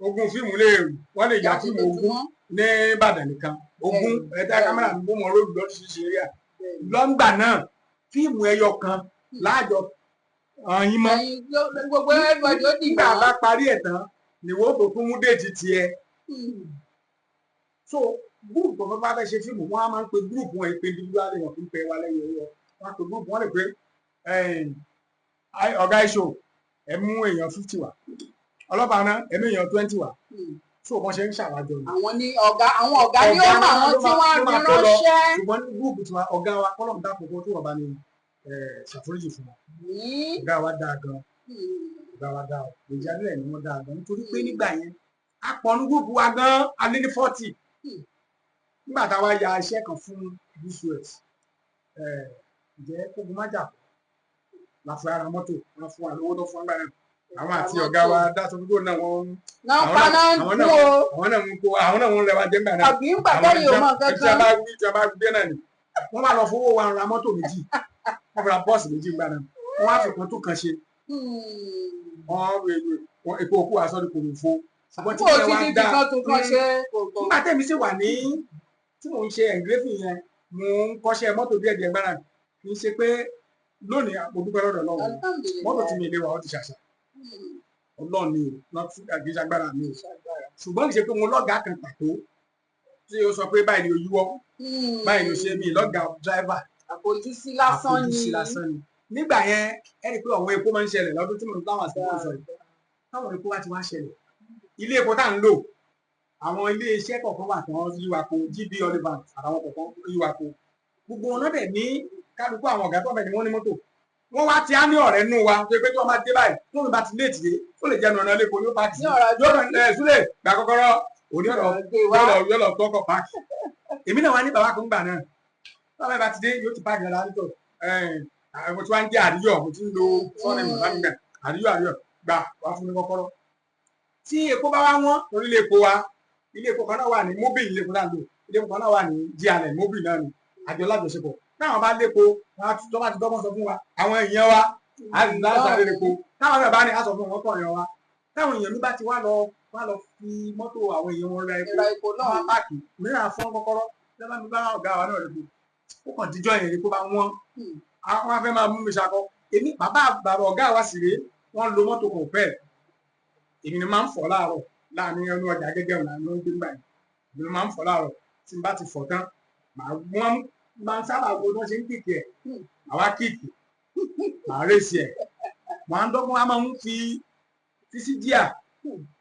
ogún fíìmù lè wọ́n lè ya fíìmù 20 ní Ìbàdàn nìkan, 20 ẹ̀dá kámẹ́rà ń bó wọn lórí lọ́sísì eré à. Lọ́ngbà náà fíìmù ẹyọ kan láàjọ ọyìn mọ́. Ẹ̀yin gbogbo everybody ó dì. Nígbà bá parí ẹ̀ tán ni wọ́n tó tún mú déètì tiẹ̀. So group kọ̀ọ̀kan bá fẹ́ ṣe fíìmù, wọ́n á máa ń pe group wọn, ìpè individually wọn kì í pe wa lẹ́yìn owó. Wọ́n á pe group wọn, lè pe ọ̀gá ìṣò, ẹ mú èèyàn 50 wá, ọlọ́pàá náà ẹ mú èèyàn 20 wá. So wọ́n ṣe ń ṣàwájọ ni. Àwọn ní ọ̀gá, àwọn ọ̀gá ni ó mọ àwọn tí wọ́n á fi ránṣẹ́. Ṣùgbọ́n ní group tiwa, ọ̀gá wa, kọ́lọ̀ ń dákòókò tó wọ́n bá ní ṣàforíjì fún wọn. Ọ̀gá wa dáa gan, ọ̀gá wa dáa o. Èjì adílẹ̀ ni wọ́n dáa gan, nítorí pé nígbà yẹn a pọ̀ ní group wa gan, a lé ní 40. Nígbà táwa ya iṣẹ́ kan fún BCOS, ǹjẹ́ kógun má jà la fi ara mọ́tò wọn fún wa lówó tó fún wa gbà náà, àwọn àti ọ̀gá wa dáṣọ gbogbo náà wọ́n Náà paná ń àwọn kú náà o. Àwọn náà ń kó, àwọn náà ń rẹwà jẹ́ ńgbà náà. Àbí ń gbà tẹ́yìn ò mọ nǹkan Tí a kan. bá wí, tí a bá gbé náà ni wọ́n bá lọ fowó wa ra mọ́tò méjì, wọ́n fi ra bọ́ọ̀sì méjì ńgbà náà, wọ́n wá fi kan tó kan ṣe. Wọ́n epo òkú aṣọ ní kòròfo, ṣùgbọ́n tí Kó o wọ́n ti wá di dá kan tó kan ṣe kò kò. Nígbà tẹ̀mí sì wà ní tí mò ń ṣe engraving yẹn, mò ń kọ́ṣẹ́ mọ́tò díẹ̀ díẹ̀ gbára. Kì í ṣe pé lónìí, mo dúpẹ́ lọ́dọ̀ Ọlọ́run, mọ́tò tí mi lè wà ó ti ṣàṣà. Ọlọ́run ni o, not kì í ṣe agbára mi o, ṣùgbọ́n kì í ṣe pé mo lọ́gàá kan pàtó tí ó sọ pé báyìí ni o yíwọ́, báyìí ni o ṣe mí lọ́gàá driver. Àfojúsí lásán ni. Àfojúsí lásán ni. Nígbà yẹn, ẹ rí i pé ọ̀wọ́n epo máa ń ṣẹlẹ̀ lọ́dún tí mo ń táwọn àti mo ń sọ yìí. Táwọn epo bá ti wá ṣẹlẹ̀, ilé epo tá à ń lò, àwọn ilé iṣẹ́ kọ̀ọ̀kan wà tán yíwa po, GB Oliver àtàwọn kọ̀ọ̀kan yíwa po, gbogbo wọn náà dẹ̀ ní kálukú. Àwọn ọ̀gá tó bẹ̀ ni wọ́n ní mọ́tò wọ́n wá ti á ní ọ̀rẹ́ nù wa tó pé tí wọ́n bá dé báyìí, tó bá ti léètì dé, ó lè jẹnu ọ̀nà lẹ́kọ̀ọ́ yóò páàkì sí. Ní ọ̀rọ̀ Yóò kàn ẹ̀ súlẹ̀ gba kọ́kọ́rọ́ òní ọ̀rọ̀ gbé wá. Yóò lọ tọkọ̀ páàkì. Èmi náà wá ní bàbá kan gbà náà, bàbá bá ti dé yóò ti páàkì ọ̀la nítò. Mo ti wá ń jẹ́ àríyọ̀, mo ti ń lo sọ́ọ̀nì bàbá mi gbà, àríyọ̀ àríyọ̀ gbà wá fún mi kọ́kọ́rọ́. Tí epo bá wá wọ́n torí ilé epo wa, ilé epo kan náà wà ní Mobil, ilé epo náà lò, ilé epo kan náà wà ní GRL Mobil náà ni àjọ lájọṣepọ̀. Táwọn bá lépo wọn á tó bá ti dọ́gbọ́n sọ fún wa, àwọn èèyàn wa á sì láti sáré lépo. Táwọn náà bá ní á sọ fún wọn kọ́ èèyàn wa. Táwọn èèyàn mi bá ti wá lọ fi mọ́tò àwọn èèyàn wọn ra epo, Ìra epo náà. Wọn páàkì mìíràn fún kọ́kọ́rọ́ lọ́ba mi bá ọ̀gá wa náà lépo. Ó kàn díjọ́ yẹn epo bá wọ́n, àwọn afẹ́ máa mú mi ṣakọ. Èmi bàbá bàbá ọ̀gá wa sì rèé, wọ́n lo mọ́tò kan pẹ́ẹ́. Èmi ni máa ń fọ̀ láàárọ̀ láàrin ẹnu ọjà gẹ́gẹ́ ọ̀nà ló ń gbé gbà yẹn. Èmi ni máa ń fọ̀ láàárọ̀. Tí n bá ti fọ̀ tán, màá wọ́n máa ń sábà wo bí wọ́n ṣe ń kick ẹ̀, màá wá kick, màá race ẹ̀, màá ń dọ́gbọ́n, á máa ń fi sí jíà,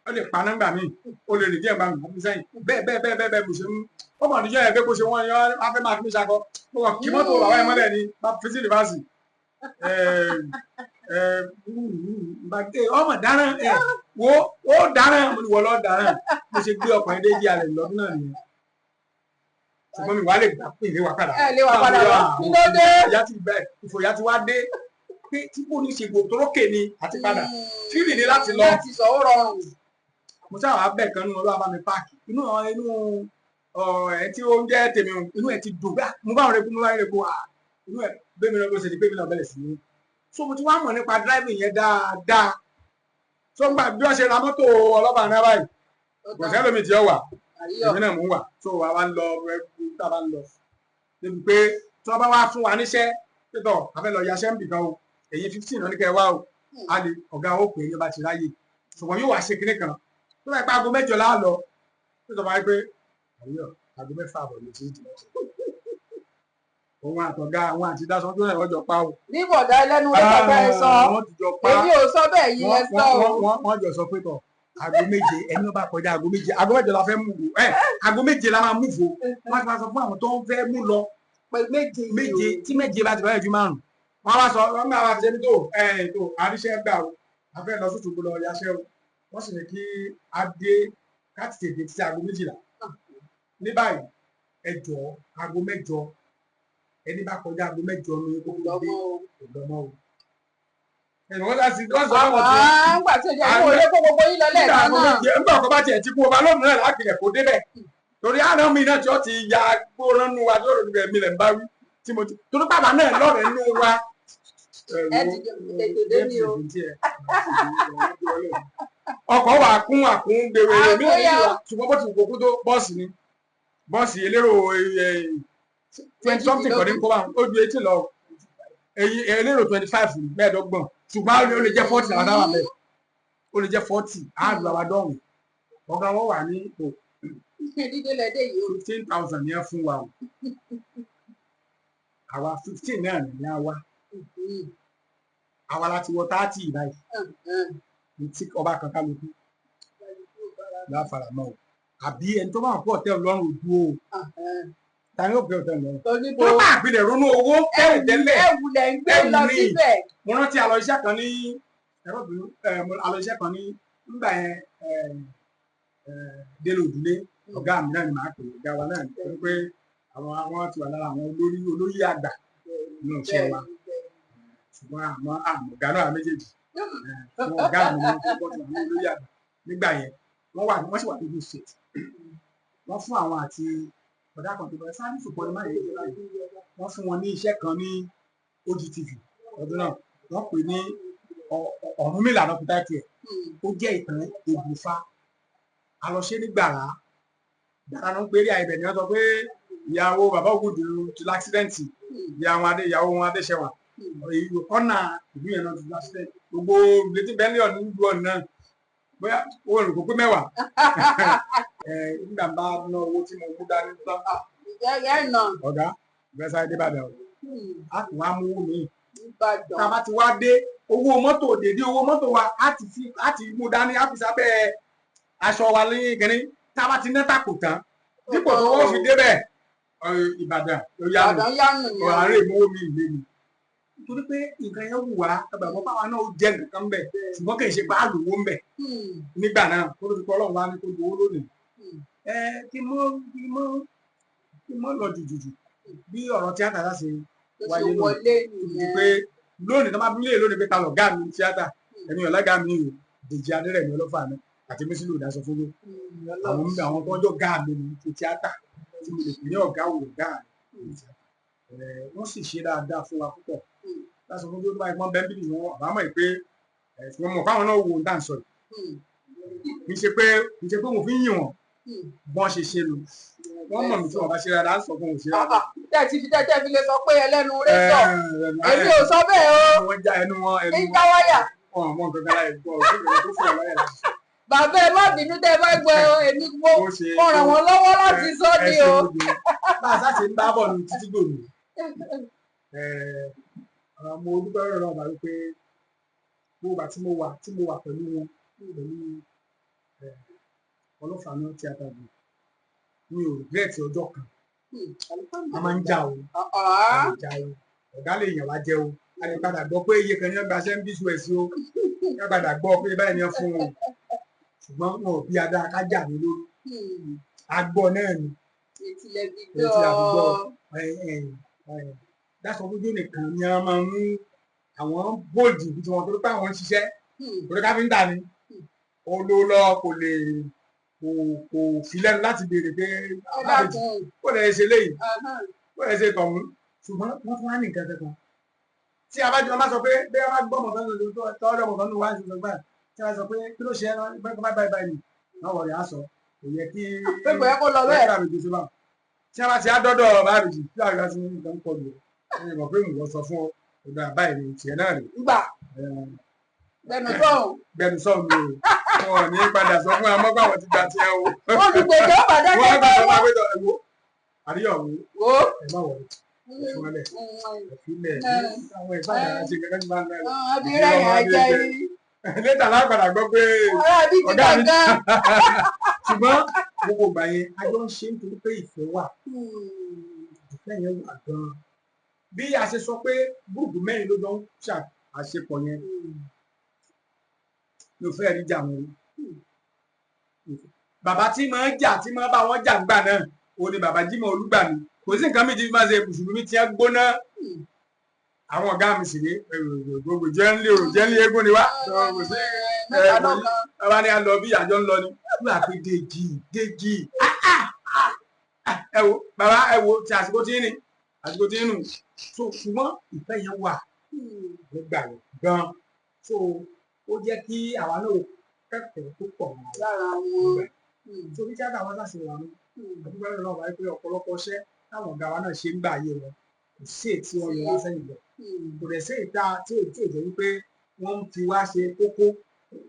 ó lè pa nọ́mbà mi, ó lè rìn díẹ̀ bá mi, màá fi sẹ́yìn, bẹ́ẹ̀ bẹ́ẹ̀ bẹ́ẹ̀ bẹ́ẹ̀ bẹ́ẹ̀. Bó ṣe ń ó mọ̀ níjọ́ yẹn pé bó ṣe wọ́n yọ á fẹ́ máa fi mí ṣakọ, mo kàn kí mọ́tò bàbá yẹn mọ́lẹ̀ ni, bá fi sí reverse. Ọmọ dáràn ẹ wo, ó dáràn, mo ní wọ́n lọ dáràn. Mo ṣe gbé ọkọ̀ yẹn dé jí alẹ̀ lọ́dún náà nìyẹn, ṣùgbọ́n mi wà lè gbà pé ìlé wa padà. Ẹ lè wà padà wá, kí ló dé? Ìyá ti bẹ, ìfòyà ti wá dé pé tí kò ní ṣe gbòòrò tórókè ni àti padà fírì ni láti lọ. Láti sọ ó rọrùn. Mo sábà wá bẹ̀ kan nínú ọlọ́wà bá mi páàkì inú inú ẹ tí ó ń jẹ́ tèmi o, inú ẹ ti dùn bá mo bá wọn rẹ kú, mo bá wọn rẹ kú inú ẹ bẹ́ẹ̀ mi náà bó ṣe di pé mi náà bẹ̀rẹ̀ sí ní. So mo ti wá mọ̀ nípa driving yẹn dáadáa. So ń gbà bí wọ́n ṣe ra mọ́tò ọlọ́ba náà báyìí, kò sẹ́lómi tí ó wà, èmi náà mò ń wà. So wa wá ń lọ tá a bá ń lọ débi pé tí wọ́n bá wá fún wa níṣẹ́ pẹ̀tọ̀, a fẹ́ lọ yaṣẹ́ ń bì kan o, èyí 15 náà ní kẹ́ ẹ wá o, a lè ọ̀gá ó pè é ní ọba ti ráyè, ṣùgbọ́n yóò wá ṣe kinní kan tó bá yẹ pé aago 8 la lọ, tó sọ fún wa pé àríyọ̀, aago 6:30 ló ti ń dì lọ́sẹ̀. Òun àtọ̀gá àwọn àti dáṣọ tó náà wọ́n jọ pa o. Ní bọ̀dá ẹlẹ́nu rẹ̀ bàbá ẹ sọ. Wọ́n ti jọ pa. Èmi ò sọ bẹ́ẹ̀ yìí, ẹ sọ o. Wọ́n jọ sọ pé tọ̀ aago 7, ẹni ó bá kọjá aago 7, aago 8 la fẹ́ mú o, ẹ aago 7 la máa mú fo. Wọ́n ti máa sọ fún àwọn tó ń fẹ́ mú lọ pé 7. 7 tí 7 bá ti bá yẹ ju 5. Wọ́n wá sọ, wọ́n máa wá ṣe ní tó ẹ̀ tó àríṣẹ́ gbà o, a fẹ́ lọ sóṣogbo lọ yaṣẹ́ o. Wọ́n sì ní kí a dé ká tètè dé títí aago 12. Ní báyìí, ẹ jọ̀ọ́, aago 8, ẹni bá kọjá aago 8 ní kókó dé lọ́mọ o. kò lọ́mọ o. Ẹ̀rọ wọ́n sá sí wọ́n sọ fún ọtí Àá, ńgbà tí ó jẹ́ kó lé kó gbogbo yín lọ nígbà lẹ́ẹ̀kan aago náà. 7 nígbà ọkọ bá tiẹ̀ ti kú ọba lónìí náà lápilẹ̀ kó débẹ̀, torí àná mi náà tí ó ti ya gbóná nù wa tí ó rò níbẹ̀ mi lẹ̀ ń bá wí tí mo ti torí bàbá náà lọ́rẹ̀ẹ́ nù wa. Ẹ ti tètè dé ní o. Ọkọ̀ wà kún àkún gbèrè mi náà Àkóyá. nílùú wa, ṣùgbọ́n bó ti wù kó kú tó, bọ́ọ̀sì ni, bọ́ọ̀sì elérò 20 something kọ́ ní kó bá ó ju 18 lọ, èyí elérò 25, 25, ṣùgbọ́n ó lè jẹ́ 40 àwọn táwọn bẹ́ẹ̀, ó lè jẹ́ 40 àádùn àwọn adọ́rùn. Ọ̀gá wọn wà ní ipò Dídé lẹ́dẹ̀ yìí o. 15,000 ní ẹ fún wa o, àwa 15 náà ní a wá, àwa láti wọ 30 báyìí ní tí ọba kan kálukú láfara mọ́ o, àbí ẹni tó bá wà pọ̀ tẹ́ ọ lọ́rùn ojú o, ta ni ó pẹ́ ọ̀tẹ̀ lọ́rùn Torí tó bá àpilẹ̀ ronú owó tẹ́lẹ̀ tẹ́lẹ̀. Ẹ̀wù lẹ̀ ń gbé lọ Ẹ̀wù ni. síbẹ̀. Mo rántí àlọ́ iṣẹ́ kan ní ẹ̀rọ bínú ẹ̀, mo àlọ́ iṣẹ́ kan ní nígbà yẹn, ẹ̀ ẹ̀ Délé Òdúlé, ọ̀gá mi náà ni màá pè é, ọ̀gá wa náà ni, torí pé àwọn ti wà lára àwọn olórí olóyè àgbà nínú iṣẹ́ wa, ṣùgbọ́n àwọn àmọ̀ ọ̀gá náà méjèèjì, àwọn ọ̀gá mi ni wọ́n bọ́ sí àwọn olóyè àgbà nígbà yẹn. Wọ́n wà, wọ́n sì wà lójú state. Wọ́n fún àwọn àti ọ̀dà kan tó bẹ̀rẹ̀ sáà ní ṣùgbọ́n ní máyé báyìí, wọ́n fún wọn ní iṣẹ́ kan ní OGTV ọdún náà, wọ́n pè ní Ọ̀rúnmìlà náà kúta tiẹ̀. Ó jẹ́ ìtàn Ògùnfà àlọ́ṣe ní gbàrà gbàrà ló ń pèrè àìbẹ̀ ni wọ́n sọ pé ìyàwó bàbá Ògùdù ti l'accident, ìyàwó adé, ìyàwó wọn Adéṣẹwà, kọ́nà ìlú yẹn náà ti l'accident. Gbogbo létí bẹ́ẹ̀lì ọ̀nà ìlú ọ̀nà náà bóyá owó olùkó pé 10. Nígbà bá ná owó tí mo mú dání tán, Ẹ nà. Ọ̀gá ìgbésẹ̀ dé Ìbàdàn o, a tún wá mú owó mi. Ìbàdàn. Tá a bá ti wá dé, owó mọ́tò dèdé owó mọ́tò wa á ti fi á ti mú dání, á fi sábẹ́ aṣọ wa ní kínní. Tá a bá ti ná tàkò tán, dípò tó wọ́n fi débẹ̀ Ìbàdàn ló yá nù. Ìbàdàn yánu Ọ̀rọ̀ yẹn. Àárẹ̀ ìmúwó mi ìlé mi nítorí pé nǹkan yẹn wù wá, ẹgbàgbọ́ báwa náà ó jẹ́ nǹkan kan bẹ̀, ṣùgbọ́n kì í ṣe pé á lówó ń bẹ̀ nígbà náà kó ló fi kọ́ Ọlọ́run wá ní kó gbowó lónìí. Ẹ kí mọ́ lọ jùjùjù bí ọ̀rọ̀ tíátà láti Tó ṣe wáyé nù wọlé di nìyẹn. pé lónìí tó máa bí lè lónìí pé ta lọ̀gá mi ní tíátà, ẹ̀mí ọ̀lágá mi ò, Dèjì Adérẹ̀mí Ọlọ́fà mi àti Mísílù Ìdásọfúngbó, àwọn tó ń jọ gá mi ní ti tíátà tí mo lè pè ní ọ̀gá wò ọ̀gá mi ní tíátà. Wọ́n sì ṣe dáadáa fún wa púpọ̀. Ìdásọfúngbó tó bá yẹ kí wọ́n bẹ́ẹ̀ bí wọn àbámọ̀ pé ṣùgbọ́n mo fáwọn náà wo ohun tá à ń sọ yìí, kì í ṣe pé mo fi ń yìn wọ́n, bọ́n ṣe ṣe nu, wọ́n mọ̀ mí, tí wọ́n bá ṣe dáadáa ń sọ fún òun ṣe dáadáa. Tẹ́ ti fi tẹ́tẹ́ fi lè sọ pé ẹlẹ́nu rétọ̀, èmi ò sọ bẹ́ẹ̀ o. Wọ́n já ẹnu wọn ẹnu Ń já wáyà. wọn mọ nǹkan kan láì gbọ́ òṣèlú tó fún ọ láyà láti sọ. Bàbá, ẹ má bínú tẹ́ ẹ bá gbọ́ ẹ, èmi mo Bó ṣe mo ràn wọ́n lọ́wọ́ láti sọ ẹ ni ṣe o. gbogbo bá a sáà ṣe ń bá bọ̀ ní títí gbòòrò. Mo dúpẹ́ lọ́wọ́ náà bá wípé gbogbo ìgbà tí mo wà pẹ̀lú wọn, pẹ̀lú Ọlọ́fààná Theatre Group, mi ò regret ọjọ́ kan. A máa ń jà o, a lè jà o, ọ̀gá lè yàn wá jẹ o, a lè padà gbọ́ pé iye kan ní wọ́n gbaṣẹ́ ń bí sùn ẹ̀sìn o, ká padà gbọ́ pé báyìí ni wọ́n fún wọn, ṣùgbọ́n wọn ò bí adá ká jà mí lórí agbọ́ náà ni. Etí lẹ fi Etí la fi gbọ́. gbọ́. Dásọfúnjó nìkan ni wọ́n máa ń mú àwọn bóòdì bí tiwọn, torí pé àwọn ń ṣiṣẹ́, torí káfíńtà ni ó ló lọ, kò lè kò fi lẹ́nu láti béèrè pé Ẹ alábẹ́jì dákun. kò lè ṣe léyìí, kò lè ṣe tọ̀hún, ṣùgbọ́n wọ́n tún wá ní nǹkan kankan tí a bá jọ máa sọ pé bí a bá gbọ́ ọmọ kan lójú tọ́jọ́ ọmọ kan nù wá ń sọ gbà tí a sọ pé kí ló ṣe é báyìí báyìí báyìí ni wọ́n wọ̀rẹ̀ á sọ kò yẹ kí Pé kò yẹ kó lọ bẹ́ẹ̀. bẹ́ẹ̀ bá bá tí a bá ti á dọ́dọ̀ bá mi jì tí a bá ti ní nǹkan kọlù ẹ mọ̀ pé nǹkan sọ fún ọ ọ̀dà báyìí ni tiẹ̀ náà rè. Gbà gbẹnu sọ̀hún. Gbẹnu sọ mi o, wọn ò ní padà sọ fún amọ́gbà wọn ti gba tiẹ̀ o. Olùgbèjọ́ bàdá Wọ́n á kẹ́kẹ́ gbà wọ́n. wọ́n pé ẹ̀wọ́ àríyọ̀ wo Wo. ẹ má wọlé, ẹ fún ẹ lẹ, ẹ fi lẹ àwọn ìfàdà àti kankan ti máa ń lọ. Àbí rẹ̀ yẹn jẹ́ rí. Létà lápadà gbọ́ pé Ará bí ti ọ̀gá mi gbàngán. Ṣùgbọ́n gbogbo ìgbà yẹn a jọ ń ṣe nítorí pé ìfẹ́ wà, ìfẹ́ yẹn wà gan-an. Bí a ṣe sọ pé gúrùpù mẹ́rin ló jọ ń ṣàṣepọ̀ yẹn, mi ò fẹ́ rí jà wọn rí. Bàbá tí máa ń jà, tí máa bá wọn jà ńgbà náà, òun ni bàbá Jímọ̀ Olúgbàmí. Kò sí nǹkan méjì máa ṣe mùsùlùmí tí wọ́n gbóná. Àwọn ọ̀gá mi sì ní gbogbo jẹ́ ń lé òrò jẹ́ ń lé eégún ni wá. Kò sí Mẹ́ta lọ́kan. Bàbá ní a lọ bí àjọ ń lọ ni wíwà pé Dèjì, Dèjì, ẹ wo bàbá, ẹ wo ti àsìkò tí ń ní, àsìkò tí ń nù. So ṣùgbọ́n ìfẹ́ yẹn wà nígbà yẹn gan, so ó jẹ́ kí àwa náà kẹ́kọ̀ọ́ tó pọ̀ mọ́ lára wọn. So bí tíátà wọn ṣàṣe wà ní àdúgbò náà wáyé pé ọ̀pọ̀lọpọ̀ iṣẹ́ táwọn ọ̀gá wa náà ṣe ń gbà ayé wọn, kò sí èyí tí wọ́n yọ wá sẹ́yìn lọ, kò dẹ̀ sí ìta tí ò tí ò jẹ́ wípé wọ́n ń fi wá ṣe kókó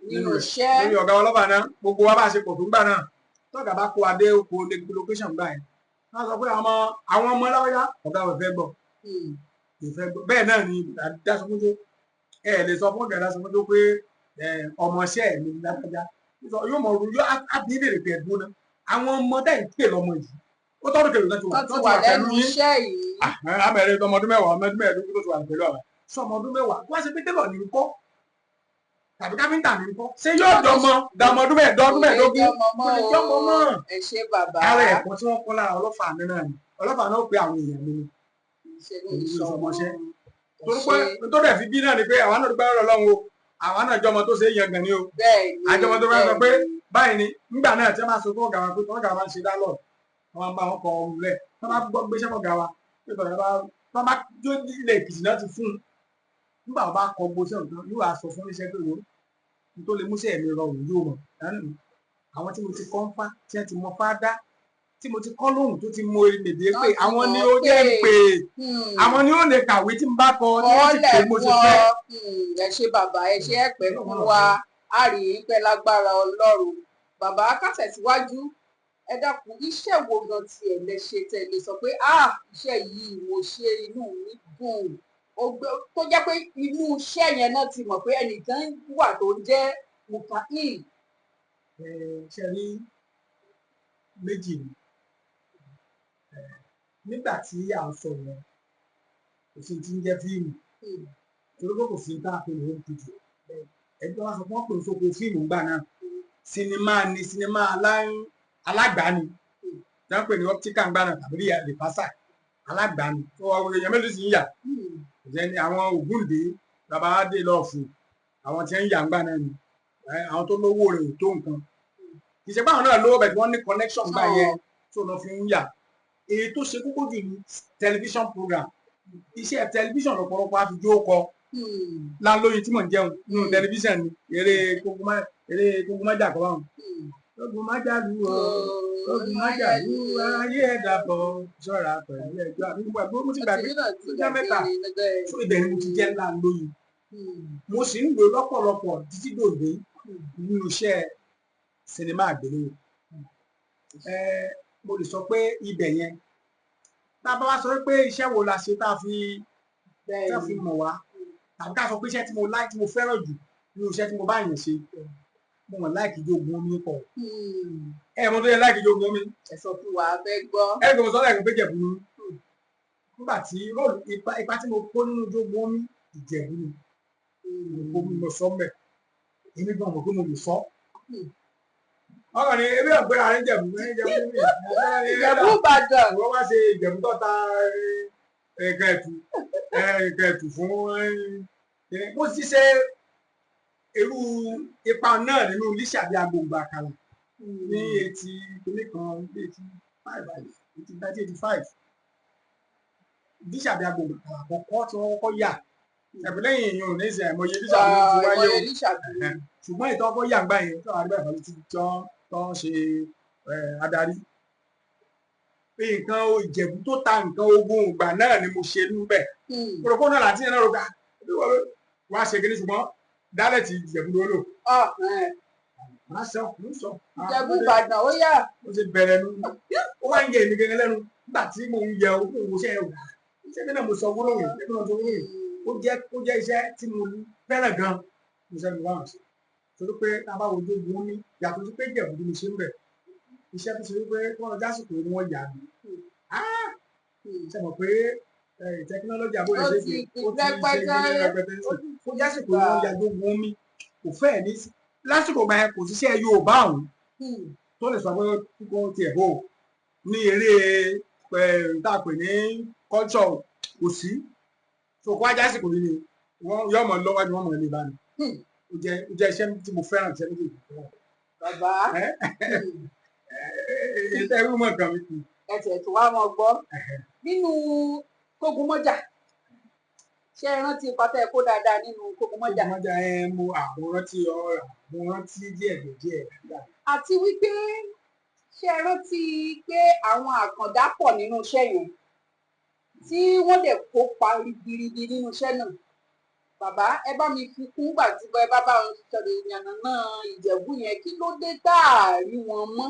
nínú iṣẹ́. Lórí ọ̀gá ọlọ́ba náà, gbogbo wa bá ṣe pọ̀ tó ń gbà náà, tọ́gà bá kó adé oko location gbà yẹn, wọ́n sọ pé àwọn ọmọ láwọ́yá, ọ̀gá ò fẹ́ gbọ́, kò fẹ́ gbọ́. Bẹ́ẹ̀ náà ni Dásọfúnjó, ẹ lè sọ fún ọ̀gá Dásọfúnjó pé ọmọọṣẹ́ mi ní lágbájá, yóò mọ̀ ọdún yóò á bí lè pè ẹ̀dùn náà. Àwọn ọmọ tẹ̀ ń pè lọ́mọ yìí, ó tọ́dún kèrò tó ti wà tó ti wà pẹ̀lú lẹ́nu yín. iṣẹ́ yìí. Abẹ́rẹ́ ọmọ ọdún 10, ọmọ ọdún 15 tó ti wà pẹ̀lú àwọn sọ ọmọ ọdún 10 wọ́n ṣe pé télọ̀ ní kọ́ tàbí káfíńtà ní kọ́, ṣé yóò dọmọ dọmọ ọdún 15, kò lè jọmọ mọ́. Ẹ ṣé bàbá. Ara ẹ̀kọ́ tí wọ́n kọ́ lára ọlọ́fà mi náà ni ọlọ́fà náà pe àwọn èèyàn mi ni Ìṣègùn ìṣọmọṣẹ́. ìṣọmọ. Torí pé nítorí ẹ̀ fi bí náà ni pé àwa náà dúpẹ́ lọ́dọ̀ Ọlọ́run o, àwa náà jọmọ tó ṣe é yan gan ni o. Bẹ́ẹ̀ ni. Àjọmọ tó fẹ́ sọ pé báyìí ni nígbà náà tí wọ́n bá sọ fún ọ̀gá wa pé ọ̀gá wa ń ṣe dálọ̀, wọ́n máa ń bá wọn kọ ohun rẹ̀, tí wọ́n bá gbọ́ gbéṣẹ́ fún ọ̀gá wa pé tọ̀gá bá wọ́n bá jó ilé Èkìtì náà ti fún un, nígbà wọn bá kọ gbóṣẹ́ nǹkan, yóò wá sọ fún oníṣẹ́ pé wo n tó lè múṣẹ́ mi rọrùn yóò mọ̀ àwọn tí mo ti kọ́ ń fá, tí wọ́n ti mọ fá dá, tí mo ti kọ́ lóhùn, tó ti mọ èdè pé àwọn ni ó jẹ́ ń pè, àwọn ni ó lè kàwé tí n bá kọ, tí wọ́n sì pè mo sì fẹ́. Ẹ ṣé bàbá, ẹ ṣé, ẹ pẹ́ fún wa, a rí i pẹ́ lágbára Ọlọ́run. Bàbá, ká tẹ̀síwájú. Ẹ dákun, iṣẹ́ wo gan tiẹ̀ lẹ ṣe tẹ́ lè sọ pé, ah, iṣẹ́ yìí mo ṣe, inú mi dùn, tó jẹ́ pé inú iṣẹ́ yẹn náà ti mọ̀ pé ẹnìkan wà tó ń jẹ́ Mukail? Ṣe rí, méjì ni. Nígbà tí à ń sọ yẹn, kò sí ti ń jẹ́ fíìmù, torí pé kò sí tá a pè ní home video. Ẹgbẹ́ wa sọ fún wọn pé sóko fíìmù ńgbà náà, sinimá ni, sinimá alágbàáni tí wọ́n pè ní optical ńgbà náà tàbí rìpásà alágbàáni tó wà. Èèyàn mélòó sì ń yà? Kò sẹ́ni. Àwọn Ògúndé, bàbá adé lọ́ọ̀fù, àwọn tí ń yà ńgbà náà ni àwọn tó lówó rẹ̀ ò tó nǹkan. Kì í ṣe pé àwọn náà lówó bẹ̀ tí wọ́n ní connection gbà yẹn tó lọ fi ń yà. Èyí tó ṣe kókó jù ní television program, iṣẹ́ tẹlifíṣàn lọ́pọ̀lọpọ̀ àfijó kọ lálóyin tí mò ń jẹun nínú tẹlifíṣàn ni eré kókómájà kọ́ báwọn. Ogun májà lù ọ́, ogun májà lù ayé ẹ̀dá bọ̀, ṣọ́ra pẹ̀lú ẹjọ́ àbí gbogbo àbí mo ti gbàgbé tó jẹ́ mẹ́ta. Fún ibẹ̀ ni mo ti jẹ́ ńlá lóyin, mo sì ń lò lọ́pọ̀lọpọ̀ títí dòde nínú iṣẹ́ sinimá àgbéléwò. Mo lè sọ pé ibẹ̀ yẹn, tá a bá wá sọ pé iṣẹ́ wo la ṣe tá a fi mọ̀ wá, tàbí ká sọ pé iṣẹ́ tí mo like, tí mo fẹ́ràn jù nínú iṣẹ́ tí mo bá yàn ṣe, mo mọ̀ like Jogun Omi pọ̀. Ẹ mọ̀ tó yẹ like Jogun Omi. Ẹ sọ fún wa, fẹ́ gbọ́. Ẹ gbọ́dọ̀ sọ lẹ́ẹ̀kan pé Jẹ̀bú ni. Nígbà tí role, ipa tí mo kó nínú Jogun Omi, Ìjẹ̀bú ni mo kó. Mo sọ mẹ́, èmi gan mọ̀ pé mo lè sọ. Ọkàn ni ebi ọ̀gbẹ́ra rẹ̀ Jẹ̀bú Jẹ̀bú ni. Ìjẹ̀bú Ìbàdàn. Wọ́n wá ṣe Ìjẹ̀bú tó ta nǹkan ẹ̀tù fún mo sì ṣe irú ipa náà nínú Lísàbí Agbòǹgbò Àkàlà ní eighty kìíní kan, 85, 80, 1985. Lísàbí Agbòǹgbò Àkàlà àkọ́kọ́ tí wọ́n kọ́kọ́ yà ẹ̀pẹ́ lẹ́yìn èèyàn ò ní ìsìn àìmọye Lísàbí ti wáyé o. Ṣùgbọ́n ìtọ́kọ́ yà ń gbà yẹn tí àwọn àdúgbò ìfọ̀lẹ́ ti tọ́ ń ṣe adarí nǹkan Ìjẹ̀bú tó ta nǹkan ogun ìgbà náà ni mo ṣe níbẹ̀. Kórópó náà láti yẹn náà rògbà wá ṣe kíní, ṣùgbọ́n dialect Ìjẹ̀bú ló lò. Má sọ, mo sọ. Ìjẹ̀bú Ìbàdàn, ó yà. Ó ti bẹ̀rẹ̀ nu, ó wá ń yẹ èmi gẹ́gẹ́ lẹ́nu nígbà tí mo ń yẹ owó iṣẹ́ ẹ̀ wò. Iṣẹ́ mi náà, mo sọ gbólóhùn yìí, ẹgbẹ́ náà sọ gbólóhùn yìí. Ó jẹ́ iṣẹ́ tí mo fẹ́ràn gan. Mo ṣe mi wá hàn sí torí pé tá a bá wojú ogun mi, yàtọ̀ sí pé Ìjẹ̀bú ni mo ṣe ń bẹ̀, iṣẹ́ tó ṣe wípé wọ́n lọ jásìkò ni wọ́n yà mí. Ṣe mọ̀ pé Technology àbúrò Ó ṣe ti é ó ti ṣe rẹpẹtẹ. rẹpẹtẹ sí ó jásìkò wọn jagun omi kò fẹ́ẹ̀ ní lásìkò gbà yẹn, kò síṣẹ́ Yorùbá ọ̀hún tó lè sọ pé kó tiẹ̀ hó ní eré tá a pè ní culture, kò sí. So kó ajá sìkò yìí ni wọ́n yọ ọmọ lọ́wọ́ ni wọ́n mọ̀ ní ìbánu. Ó jẹ́ iṣẹ́ tí mo fẹ́ràn, iṣẹ́ méjèèjì fẹ́ràn. Bàbá. Ẹ́ ẹ ẹ mọ̀ nǹkan mi kù. Ẹ tiẹ̀ tó wá mọ́ gbọ́ nínú Kógunmọ́jà, ṣé ẹ rántí ipa tẹ́ ẹ kó dáadáa nínú Kógunmọ́jà? Kógunmọ́jà, ẹ mo àwọn rántí ọ̀rọ̀, mo rántí díẹ̀ díẹ̀ díẹ̀. Àti wípé ṣé ẹ rántí pé àwọn àkàndá pọ̀ nínú iṣẹ́ yẹn tí wọ́n dẹ̀ kópa ribiribi nínú iṣẹ́ náà? Bàbá, ẹ bá mi fi kún gbà tí ẹ bá bá wọn sọ̀rọ̀ ìyànnà náà Ìjẹ̀bú yẹn, kí ló dé tá a rí wọn mọ́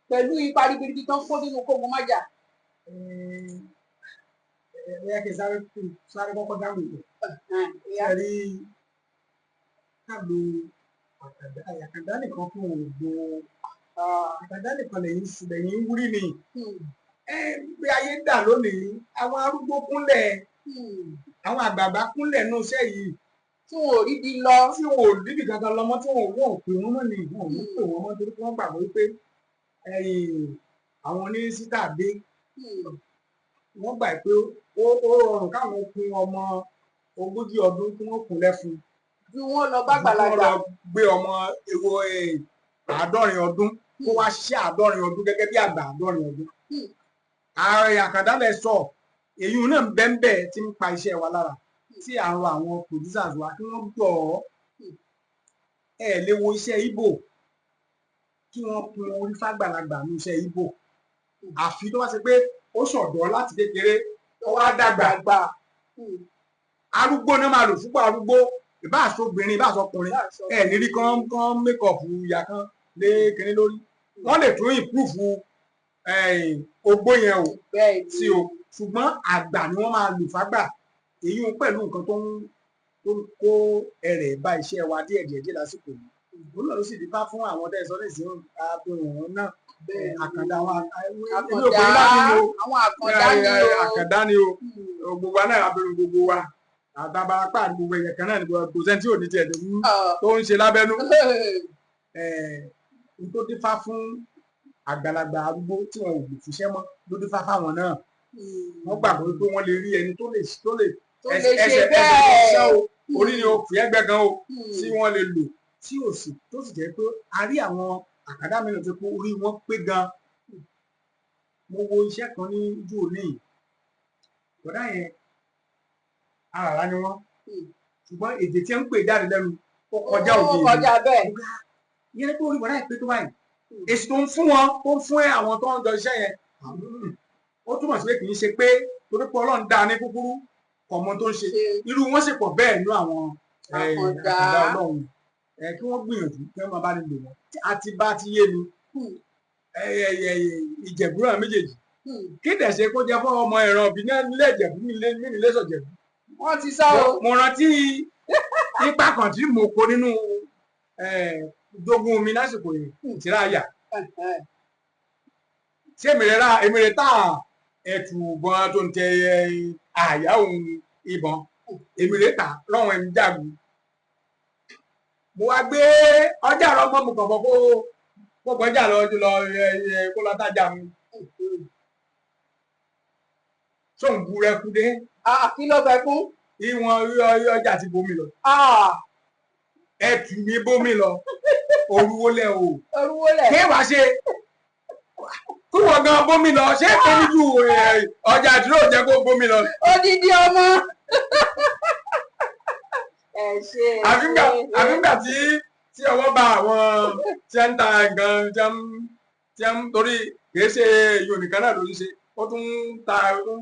pẹ̀lú ipa ribiribi tán kó nínú Kógunmọ́jà? Ẹ ẹ kí n sáré kọ́kọ́ dáhùn ìpè. Ẹ rí ká lo àkàndá, àkàndá nìkan fún òògùn, àkàndá nìkan lẹ́yìn ń wúrí ni. Ẹ bí ayé dà lónìí, àwọn arúgbó kúnlẹ̀, àwọn àgbààgbà kúnlẹ̀ nínú iṣẹ́ yìí tí wọn ò rí bí lọ. Tí wọn ò níbi kankan lọ mọ́, tí wọn ò pè wọ́n mọ́ ni, wọn ò ní pè wọ́n mọ́ torí pé wọ́n gbàgbọ́ wípé àwọn onísítà dé. Wọ́n gbà pé ó rọrùn káwọn kun ọmọ 40 ọdún kí wọ́n kun lẹ́fun Ju wọn lọ bá ju kí wọ́n gbàlagbà. lọ gbé ọmọ ewo 70 ọdún kó wá ṣiṣẹ́ 70 ọdún gẹ́gẹ́ bí àgbà 70 ọdún. Ààrẹ àkàndá lẹ sọ èyí náà bẹ́ńbẹ́ tí ń pa iṣẹ́ wa lára, tí à ń rọ àwọn producers wa kí wọ́n gbọ́ ẹ lè wo iṣẹ́ Ìgbò kí wọ́n kun orí fàgbàlagbà ní iṣẹ́ Ìgbò, àfi tó bá ṣe pé ó ṣọ̀dọ́ láti kékeré, ó wá dàgbà. Àgbà. Arúgbó náà máa lò fúnpọ̀ arúgbó, ìbá àṣọbìnrin, ìbá àṣọkùnrin, ẹ ní rí kán kán make up ìyá kan lé kinní lórí. Wọ́n lè tún improve ogbó yẹn o sí o, ṣùgbọ́n àgbà ni wọ́n máa lò fágbà. Èyí ń pẹ̀lú nǹkan tó ń kó ẹrẹ̀ bá iṣẹ́ wa díẹ̀ díẹ̀ díẹ̀ lásìkò yìí. Òun náà ló sì dífá fún àwọn tẹ́ ẹ sọ nísìnyí, abirùn náà, àkàndá àwọn èmi ò pè é láti ní o. Àwọn àkàndá ni o. Àkàndá ni o. Gbogbo wa náà abirùn, gbogbo wa àtàbàràpá àti gbogbo ẹ̀yẹ kan náà ni. Kò sẹ́ni tí ò ní tiẹ̀ tó ń ṣe lábẹ́nú. N tó dífá fún àgbàlagbà arúgbó tí wọn ò lè fiṣẹ́ mọ́ ló dífá fáwọn náà. Wọ́n gbàgbọ́ wípé wọ́n lè rí ẹni tó lè tó lè ṣe ẹsẹ̀ bẹ́ẹ̀. o, orí ni o fi ẹgbẹ́ gan o tí wọ́n lè lò, tí ò sì tó sì jẹ́ pé a rí àwọn àkàndá mìíràn tó pé orí wọn pé gan. Mo wo iṣẹ́ kan ní ojú òní yìí, bọ̀dá yẹn aràrá ni wọ́n, ṣùgbọ́n èdè tí ń pè jáde lẹ́nu ó kọjá Ó òye mi. kọjá bẹ́ẹ̀. Ìyẹn tó rí bọ̀dá yẹn pé tó báyìí, èsì tó ń fún wọn, tó ń fún àwọn tó ń jọ iṣẹ́ yẹn, ó túmọ̀ sí pé kì í ṣe pé torí pé Ọlọ́run dá ní kúkúrú kọ̀ mọ́ tó ń ṣe. Irú wọn sì pọ̀ bẹ́ẹ̀ nú àwọn Àkàndá. Àkàndá Ọlọ́run, kí wọ́n gbìyànjú kí wọ́n máa bá ní lò wọ́n àti bá ti yé mi. Ìjẹ̀bú náà méjèèjì, kí dẹ̀ ṣe kó jẹ́ fún ọmọ ìran òbí ní ilé Ìjẹ̀bú nílé nílé sọ̀jẹ̀bú. Wọ́n ti sá o. Mo rántí ipa kan tí mo kó nínú jogun mi lásìkò yìí tìráyà tí èmi rẹ̀ ra, èmi rẹ̀ tà ẹ̀tù ìbọn tó ń tẹ àyà òun ìbọn, èmi rẹ̀ tà lọ́wọ́n ẹ̀mí jagun. Mo wá gbé ọjà rọ mọ́ mo kàn fọ́ kó gbọ́jà lọ lọ kó lọ tájà mi sóun bu rẹ kú dé. Ah, kí ló fẹ́ kún? Ìwọ̀n ọjà ti bomi lọ. Ah, Ẹtù mi bomi lọ, orúwó lẹ o. Orúwó lẹ̀. Kí wàá ṣe kí wọ́n gan bomi lọ, ṣé èmi ju ọjà tí yóò jẹ́ kó bomi lọ. Odidi ọmọ. Ẹ ṣe. Àfíǹgbà tí ọwọ́ bá àwọn tí ń ta nǹkan tí ń torí kìí ṣe èyí nìkan náà ló ń ṣe, ó tún ń ta, ó tún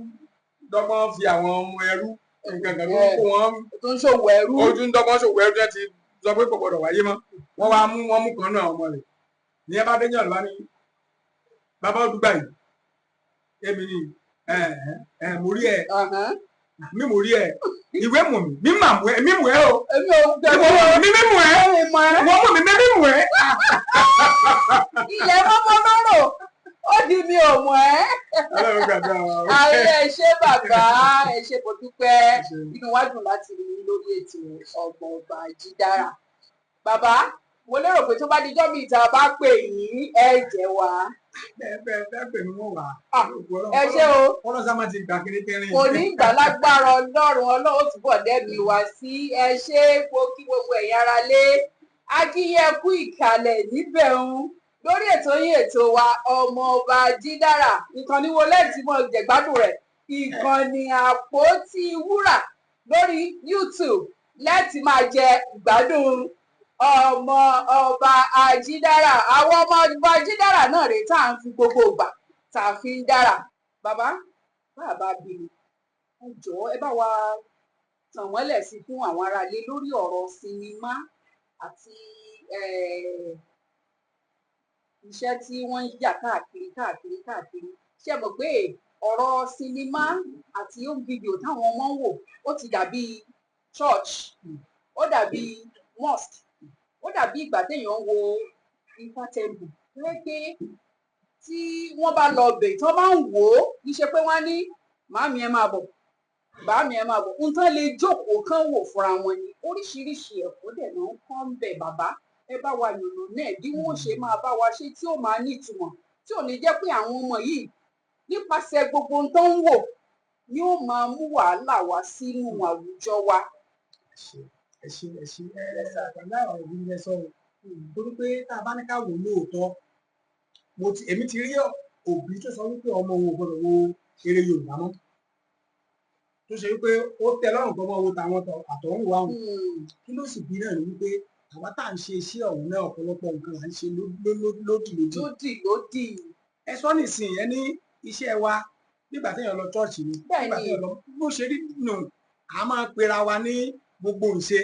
dọ́gbọ́n fi àwọn ọmọ ẹrú nǹkan kan tó ń kó wọn. Tó ń ṣòwò ẹrú. Ó tún dọ́gbọ́n ṣòwò ẹrú tí sọ pé kò gbọdọ̀ wáyé mọ́. Wọ́n wá mú wọn, mú kan náà ọmọ rẹ̀ ní ẹ bá dé yàn lọ́wọ́ ní bàbá òdùgbà yìí, èmi ni ẹ ẹ mo rí ẹ mi mo rí ẹ ìwé mú mi mi mà mú ẹ mi mú ẹ o. Èmi ò gbẹ. Mi mi mú ẹ, wọ́n mú mi mi mú ẹ. Ilẹ̀ mọ́mọ́ lọ́rọ̀. Ó Dádì mi ò mọ̀ ẹ́. Ọlọ́run gbàdúrà wa o. Ààrẹ, ẹ ṣé bàbá, ẹ ṣé, mo dúpẹ́. Ẹ ṣé. Inú wa dùn láti rí yín lórí ètò Ọmọọba Ajídára. Bàbá, mo lérò pé tó bá dijọ́ mi ìta bá pè yín, ẹ jẹ́ wa. Bẹ́ẹ̀ bẹ́ẹ̀ bẹ́ẹ̀ pè mí wọ́n wà. Ah, ẹ ṣé o. Ọlọ́run sá máa ti gbà kiri kẹrin. Kò ní ìgbà lágbára Ọlọ́run. Ọlọ́run ó túbọ̀ dẹ́mi wá sí. Ẹ ṣé, mo kí gbogbo ẹ̀yin ará lé akíyẹkú ìkàlẹ̀ níbẹ̀ ń lórí ètò yín, ètò wa, Ọmọọba Ajídára. Ìkànnì wo lẹ́ẹ̀tì mọ́ jẹ̀gbádùn rẹ̀? Ìkànnì Àpótí Wúrà lórí YouTube lẹ́ẹ̀tì máa jẹ ìgbádùn Ọmọ Ọba Ajídára. Àwọn Ọmọ Ọba Ajídára náà rèé tá à ń fi gbogbo ìgbà tá a fi ń dára. Bàbá bàbá bí mi, ẹ jọ̀ọ́, ẹ bá wa tàn mọ́lẹ̀ sí fún àwọn aráalé lórí ọ̀rọ̀ sinimá àti iṣẹ́ tí wọ́n ń yà káàkiri káàkiri káàkiri. Ṣé ẹ mọ̀ pé ọ̀rọ̀ sinimá àti home video táwọn ọmọ ń wò, ó ti dàbí church, ó dàbí mosque, ó dàbí ìgbà téèyàn ń wo Ifá temple, tó yẹ pé tí wọ́n bá lọ bẹ̀, tí wọ́n bá ń wò ó, kì í ṣe pé wọ́n á ní màámi ẹ máa bọ̀, bàámi ẹ máa bọ̀, nǹkan lè jókòó kán wò fúnra wọn ni. Oríṣiríṣi ẹ̀kọ́ dẹ̀ ló ń kọ́ ń bẹ̀. Bàbá, ẹ bá wa yànnà náà bí wọ́n ṣe máa bá wa ṣe tí ó máa nítumọ̀, tí ò ní jẹ́ pé àwọn ọmọ yìí nípasẹ̀ gbogbo ohun tó ń wò ni ó máa mú wàhálà wá sínú àwùjọ wa. Ẹ ṣé, ẹ ṣé, ẹ ṣé. Ẹ àgbàlá ọ̀rọ̀ yìí lẹ sọ o, torí pé tá a bá ní ká wò ó lóòótọ́, mo ti èmi ti rí òbí tó sọ wípé ọmọ òun ò gbọdọ̀ wo eré Yorùbá mọ́, tó ṣe wípé ó tẹ́ lọ́rùn kó máa wo tàwọn àtọ̀húnwá òun. Kí ló sì bí náà ni wípé àwa tá à ń ṣe iṣẹ́ ọ̀hún náà, ọ̀pọ̀lọpọ̀ nǹkan là ń ṣe lódì lódì. Lódì lódì. Ẹ sọ nísìnyí, ẹ ní iṣẹ́ wa nígbà téèyàn lọ chọ́ọ̀chì ni. Nígbà téèyàn lọ bó ṣe rí nù, a máa pera wa ní gbogbo ìṣe.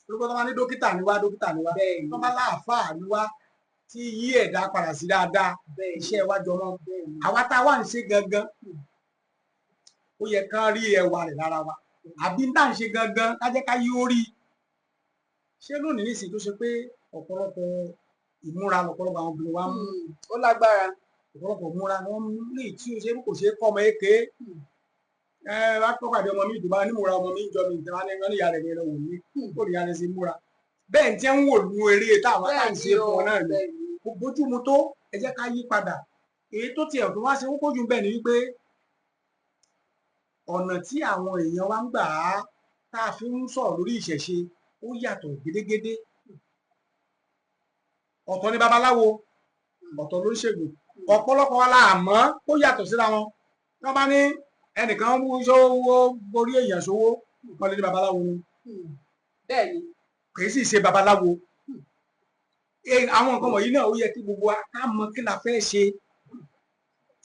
Orúkọ tó bá ní dókítà ni wá, dókítà ni wá. Tó bá láàfáà ni wá tí yí ẹ̀dá padà sí dáadáa. Iṣẹ́ wa jọmọ́ àwa tá a wà ń ṣe gangan, ó yẹ kán rí ẹwà rẹ̀ lára wa, àbí tá à ń ṣe gangan ká jẹ́ ká yí ó rí ṣé lónìí nísìnyí, tó ṣe pé ọ̀pọ̀lọpọ̀ ìmúra lọ̀pọ̀lọpọ̀ àwọn obìnrin wa mú. Ó lágbára. Ọ̀pọ̀lọpọ̀ ìmúra ni wọ́n mú ní tí ó ṣe kò ṣe é kọ́ ọmọ èké. Ẹ bá kọ́ pàdé ọmọ mi ìdìbò nímúra ọmọ mi ìjọ mi ìjọba ní wọn ní ìyá rẹ̀ ní ẹlẹ́wọ̀n ní kó ní ìyá rẹ̀ sí múra bẹ́ẹ̀ ń tẹ́ ń wò lu eré táwọn tá à ń ṣe fún ọ náà ni. Kò bójúmu tó. Ẹ jẹ́ ká yí padà. Èyí tó tiẹ̀ tó wá ṣe kókó jù bẹ́ẹ̀ ni wípé ọ̀nà tí àwọn èèyàn wa ń gbà á tá a fi ń sọ̀rọ̀ lórí ìṣẹ̀ṣe, ó yàtọ̀ gédégédé. Ọ̀tọ̀ ni babaláwo, ọ̀tọ̀ ló ń ṣègùn. Ọ̀pọ̀lọpọ̀ wa la mọ̀ ó yàtọ̀ síra wọn. Tí wọ́n bá ní ẹnìkan ń ṣòwò borí èèyàn ṣòwò, wọ́n lè ní babaláwo ni. Bẹ́ẹ̀ni. Kì í sì ṣe babaláwo. Àwọn nǹkan wọ̀nyí náà, ó yẹ kí gbogbo wa ká mọ̀ kí la fẹ́ ṣe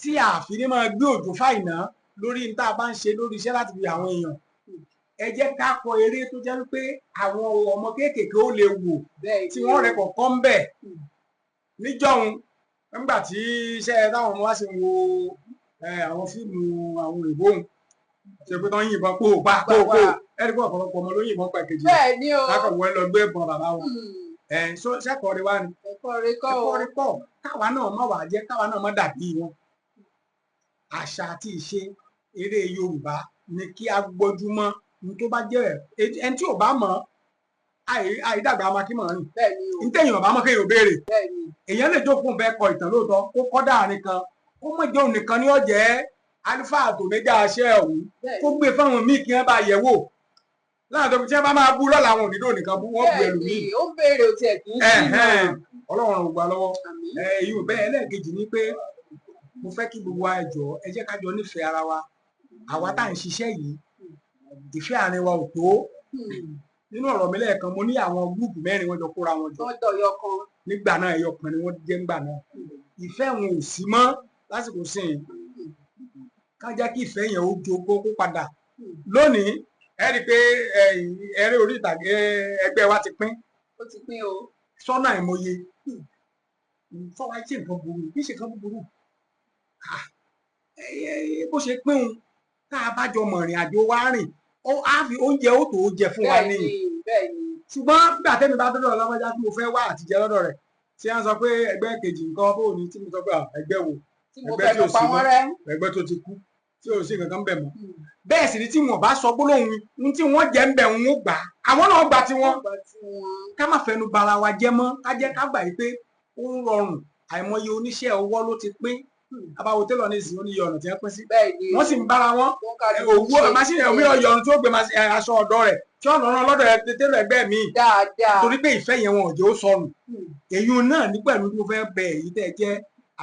tí a fi ní máa gbé òjò fàìná lórí ní tá a bá ń ṣe lórí iṣẹ́ láti fi àwọn èèyàn. Ẹ jẹ́ ká kọ eré tó jẹ́ wípé àwọn ọmọ kéékèèké ó lè wò, tí wọ́n rẹ̀ kọ̀ọ̀kan ń bẹ̀ níjọ́hun. Nígbà tí iṣẹ́ táwọn ọmọ wa ṣe ń wo àwọn fíìmù àwọn òyìnbó òun ṣe pé tán yìnbọn kó o pa kó o kó o, ẹni pé ọ̀pọ̀lọpọ̀ ọmọ ló yìnbọn pa ìkejì. Bẹ́ẹ̀ni o. Lákọ̀wé lọ gbé ìbọn bàbá wọn. Ẹ sẹ́kọ̀ọ́ rẹ wá ni. Ẹ̀kọ́ rẹ kọ́ o. Ẹ̀kọ́ rẹ kọ́. Káwa náà má wàá jẹ́ káwa náà má dàbí wọn. Àṣà àti ìṣe eré Yorùbá ni kí a gbọ́júmọ́ ní tó bá jẹ́ ẹni tí ò bá mọ̀, àìdàgbà máa kí mọ̀ rìn. Bẹ́ẹ̀ni o. Ní téèyàn bá mọ̀, kéèyàn béèrè. Èèyàn lè jókòó bẹ́ẹ̀ kọ ìtàn lóòótọ́, kó kọ́ dáàrin kan, kó mọ̀ jẹ́ òun nìkan ní ọ̀jẹ́ alifa àtòmẹ́gà aṣẹ́ ọ̀hún, kó gbé fáwọn míì kí wọ́n bá yẹ̀ wò láàrín tó fi tí wọ́n bá máa bú lọ́la, àwọn òdìdó nìkan bú, wọ́n bu ẹlòmíì. Ó ń béèrè, ò tiẹ̀ kì í sí náà. Ọlọ́run ò gbà lọ́wọ́ ẹ̀yìn bẹ́ẹ̀. Ẹlẹ́ẹ̀kejì ni pé mo fẹ́ kí gbogbo wa, ẹ jọ̀ọ́, ẹ jẹ́ ká jọ nífẹ̀ẹ́ ara wa. Àwa tá à ń ṣiṣẹ́ yìí, ìfẹ́ àárín wa ò tó. Nínú ọ̀rọ̀ mi lẹ́ẹ̀kan, mo ní àwọn group mẹ́rin wọ́n jọ kóra wọn jọ. Wọ́n dọ̀yọ̀ kan. Nígbà náà, ẹyọ kan ni wọ́n jẹ́ ńgbà náà. Ìfẹ́ wọn ò sí mọ́ lásìkò sìn. Ká jẹ́ kí ìfẹ́ yẹn ó jogó kó padà. Lónìí, ẹ rí i pé eré orí ìtàgé ẹgbẹ́ wa ti pín. Ó ti pín o. Sọ́nà àìmọye fọwọ́ ṣe nǹkan burú kí ṣe nǹkan búburú bó ṣe pín un. Tá a bá jọ mọ̀ ìrìn àjò wa rìn, á fi oúnjẹ ó tó jẹ fún wa ní. Ṣùgbọ́n nígbà tẹ́mi bá dọ́dọ̀ lọ́mọdé tí mo fẹ́ wá àtijẹ́ lọ́dọ̀ rẹ̀, Tí wọ́n sọ pé ẹgbẹ́ kejì nǹkan bó ni, tí mo sọ pé, "Ah, ẹgbẹ́ wo?" Tí mo Ẹgbẹ́ fẹ́ tí ò lọ pa sí wọ́n mọ́. rẹ́. Ẹgbẹ́ tó ti kú, tí ò sí kankan bẹ̀ mọ́. Bẹ́ẹ̀ sì ni tí wọ́n bá sọ gbólóhùn ní tí wọ́n jẹ́ ń bẹ̀, ń gbà á. Àwọn náà gbà tiwọn. Wọ́n gbà tiwọn. Ká má fẹnu bara wa jẹ́ mọ́, ká jẹ́ ká gbà yí pé ó ń rọrùn. Àìmọye oníṣẹ́ ọwọ́ ló ti pín. Abáwo télọ̀ ní ìsìn, oníyẹ ọ̀nà tí wọ́n pín sí. Bẹ́ẹ̀ ni. Wọ́n sì ń bára wọn. Wọ́n kálukú Òwú ṣe machine omi ọ̀yọ̀run tí ó gbé aṣọ ọ̀dọ́ rẹ̀ tí ọ̀nà rán lọ́dọ̀ ẹ̀ télọ̀ ẹgbẹ́ mi, Dáadáa. torí pé ìfẹ́ yẹn wọn ò jẹ́ ó sọnù. Èyí náà ní pẹ̀lú tí mo fẹ́ bẹ èyí tẹ́ ẹ jẹ́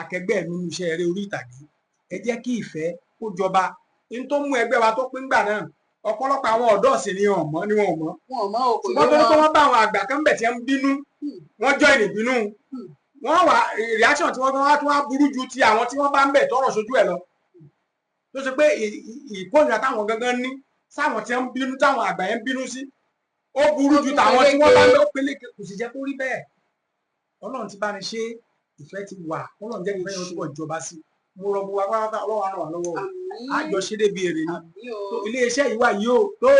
akẹgbẹ́ mi nínú iṣẹ́ eré orí ìtàgé, ẹ jẹ́ kí ìfẹ́ kó jọba. N tó mú ẹgbẹ́ wa tó pín gbà náà, ọ̀pọ̀lọpọ̀ àwọn ọ̀dọ́ sì ni wọn mọ̀ ni wọn ò mọ̀. Wọn ò mọ̀ o, kò yé Ṣùgbọ́n torí pé wọn. wọ́n bá àwọn àgbà kan bẹ̀ tí wọ́n ń bínú, wọ́n join ìbínú. Wọ́n wà reaction tí wọ́n wá tún wá burú ju ti àwọn tí wọ́n bá ń bẹ̀ tọrọ sójú ẹ̀ lọ, tó ṣe pé ìkórìíra táwọn gangan ní sáwọn tí wọ́n ń bínú, táwọn àgbà yẹn ń bínú sí, ó burú Ó ju tún tàwọn tí wọ́n bá ń peléke. bẹ̀. Ó peléke, kò sì jẹ́ kó rí bẹ́ẹ̀. Ọlọ́run ti bá ní ṣe, ìfẹ́ ti wà. Ọlọ́run jẹ́ kí ìfẹ́ yẹn túbọ̀ jọba sí. Mo rọ gbogbo wa pátá, Ọlọ́run á ràn wá lọ́wọ́ o. Àmín. Àjọṣe débi èrè ni. Àmín o. Tó iléeṣẹ́ yìí wà yìí o, tó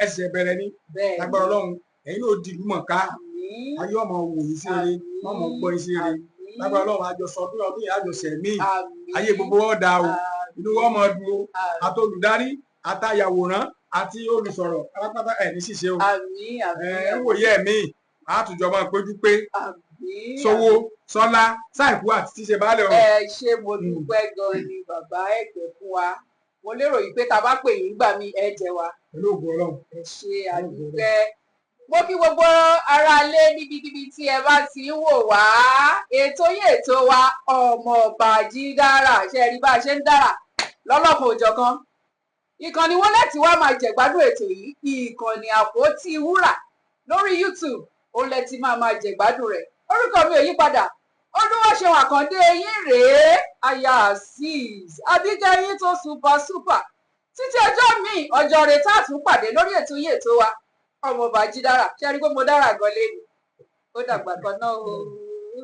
ẹsẹ̀ bẹ̀rẹ̀ ni. Bẹ́ẹ̀. Lágbára Ọlọ́run, ẹ̀yin náà di ìlú mọ̀ká. Àmín. Ayé ọmọ wò yín sí eré, wọ́n mọ̀ gbọ́ yín sí eré. Àmín. Lágbára Ọlọ́run, àjọsọ ọdún ọdún yìí, àjọṣe míì. Àmín. Ayé gbogbo wọn da o, inú wọn mọ̀ dùn o. Àmín. Àtolùdarí, àtayàwòrán àti olùsọ̀rọ̀ pátápátá, ẹ̀ ní ṣìṣe o. Àmín, àmín. Ẹ̀ ń wòye ẹ̀mí àtùjọ máa péjú pé Àmín. sowó sọlá sáìkú àti tíṣe baálé ọ̀rọ̀. Ẹ ṣé, mo dúpẹ́ gan ni, bàbá ẹgbẹ́ fún wa. Mo lérò yìí pé tá a bá pè yín gbà mí, ẹ jẹ wa. Pẹ̀lú ògùn Ọlọ́run. Ẹ ṣé, àdúpẹ́. Mo kí gbogbo aráalé níbikíbi tí ẹ bá ti ń wò wá. Ètò yín, ètò wa, Ọmọọba Jídára, ṣe rí bá a ṣe ń dára lọ́lọ́kan òjọ̀kan. Ìkànnì wọn láti wá máa jẹ̀gbádùn ètò yìí, ìkànnì Àpótí Wúrà lórí YouTube, òun lẹ ti máa máa jẹ̀gbádùn rẹ̀. Orúkọ mi ò yí padà, Olúwaṣeun Àkàndé yín rèé, aya Azeez Abíkẹ́yìn tó super super. Títí ọjọ́ míì, ọjọ́ rẹ̀ tá a tún pàdé lórí ètò yìí, ètò wa, Ọmọọba Jídára. Ṣe rí i pé mo dára gan lẹ́nu? Ó dàgbà kan náà o.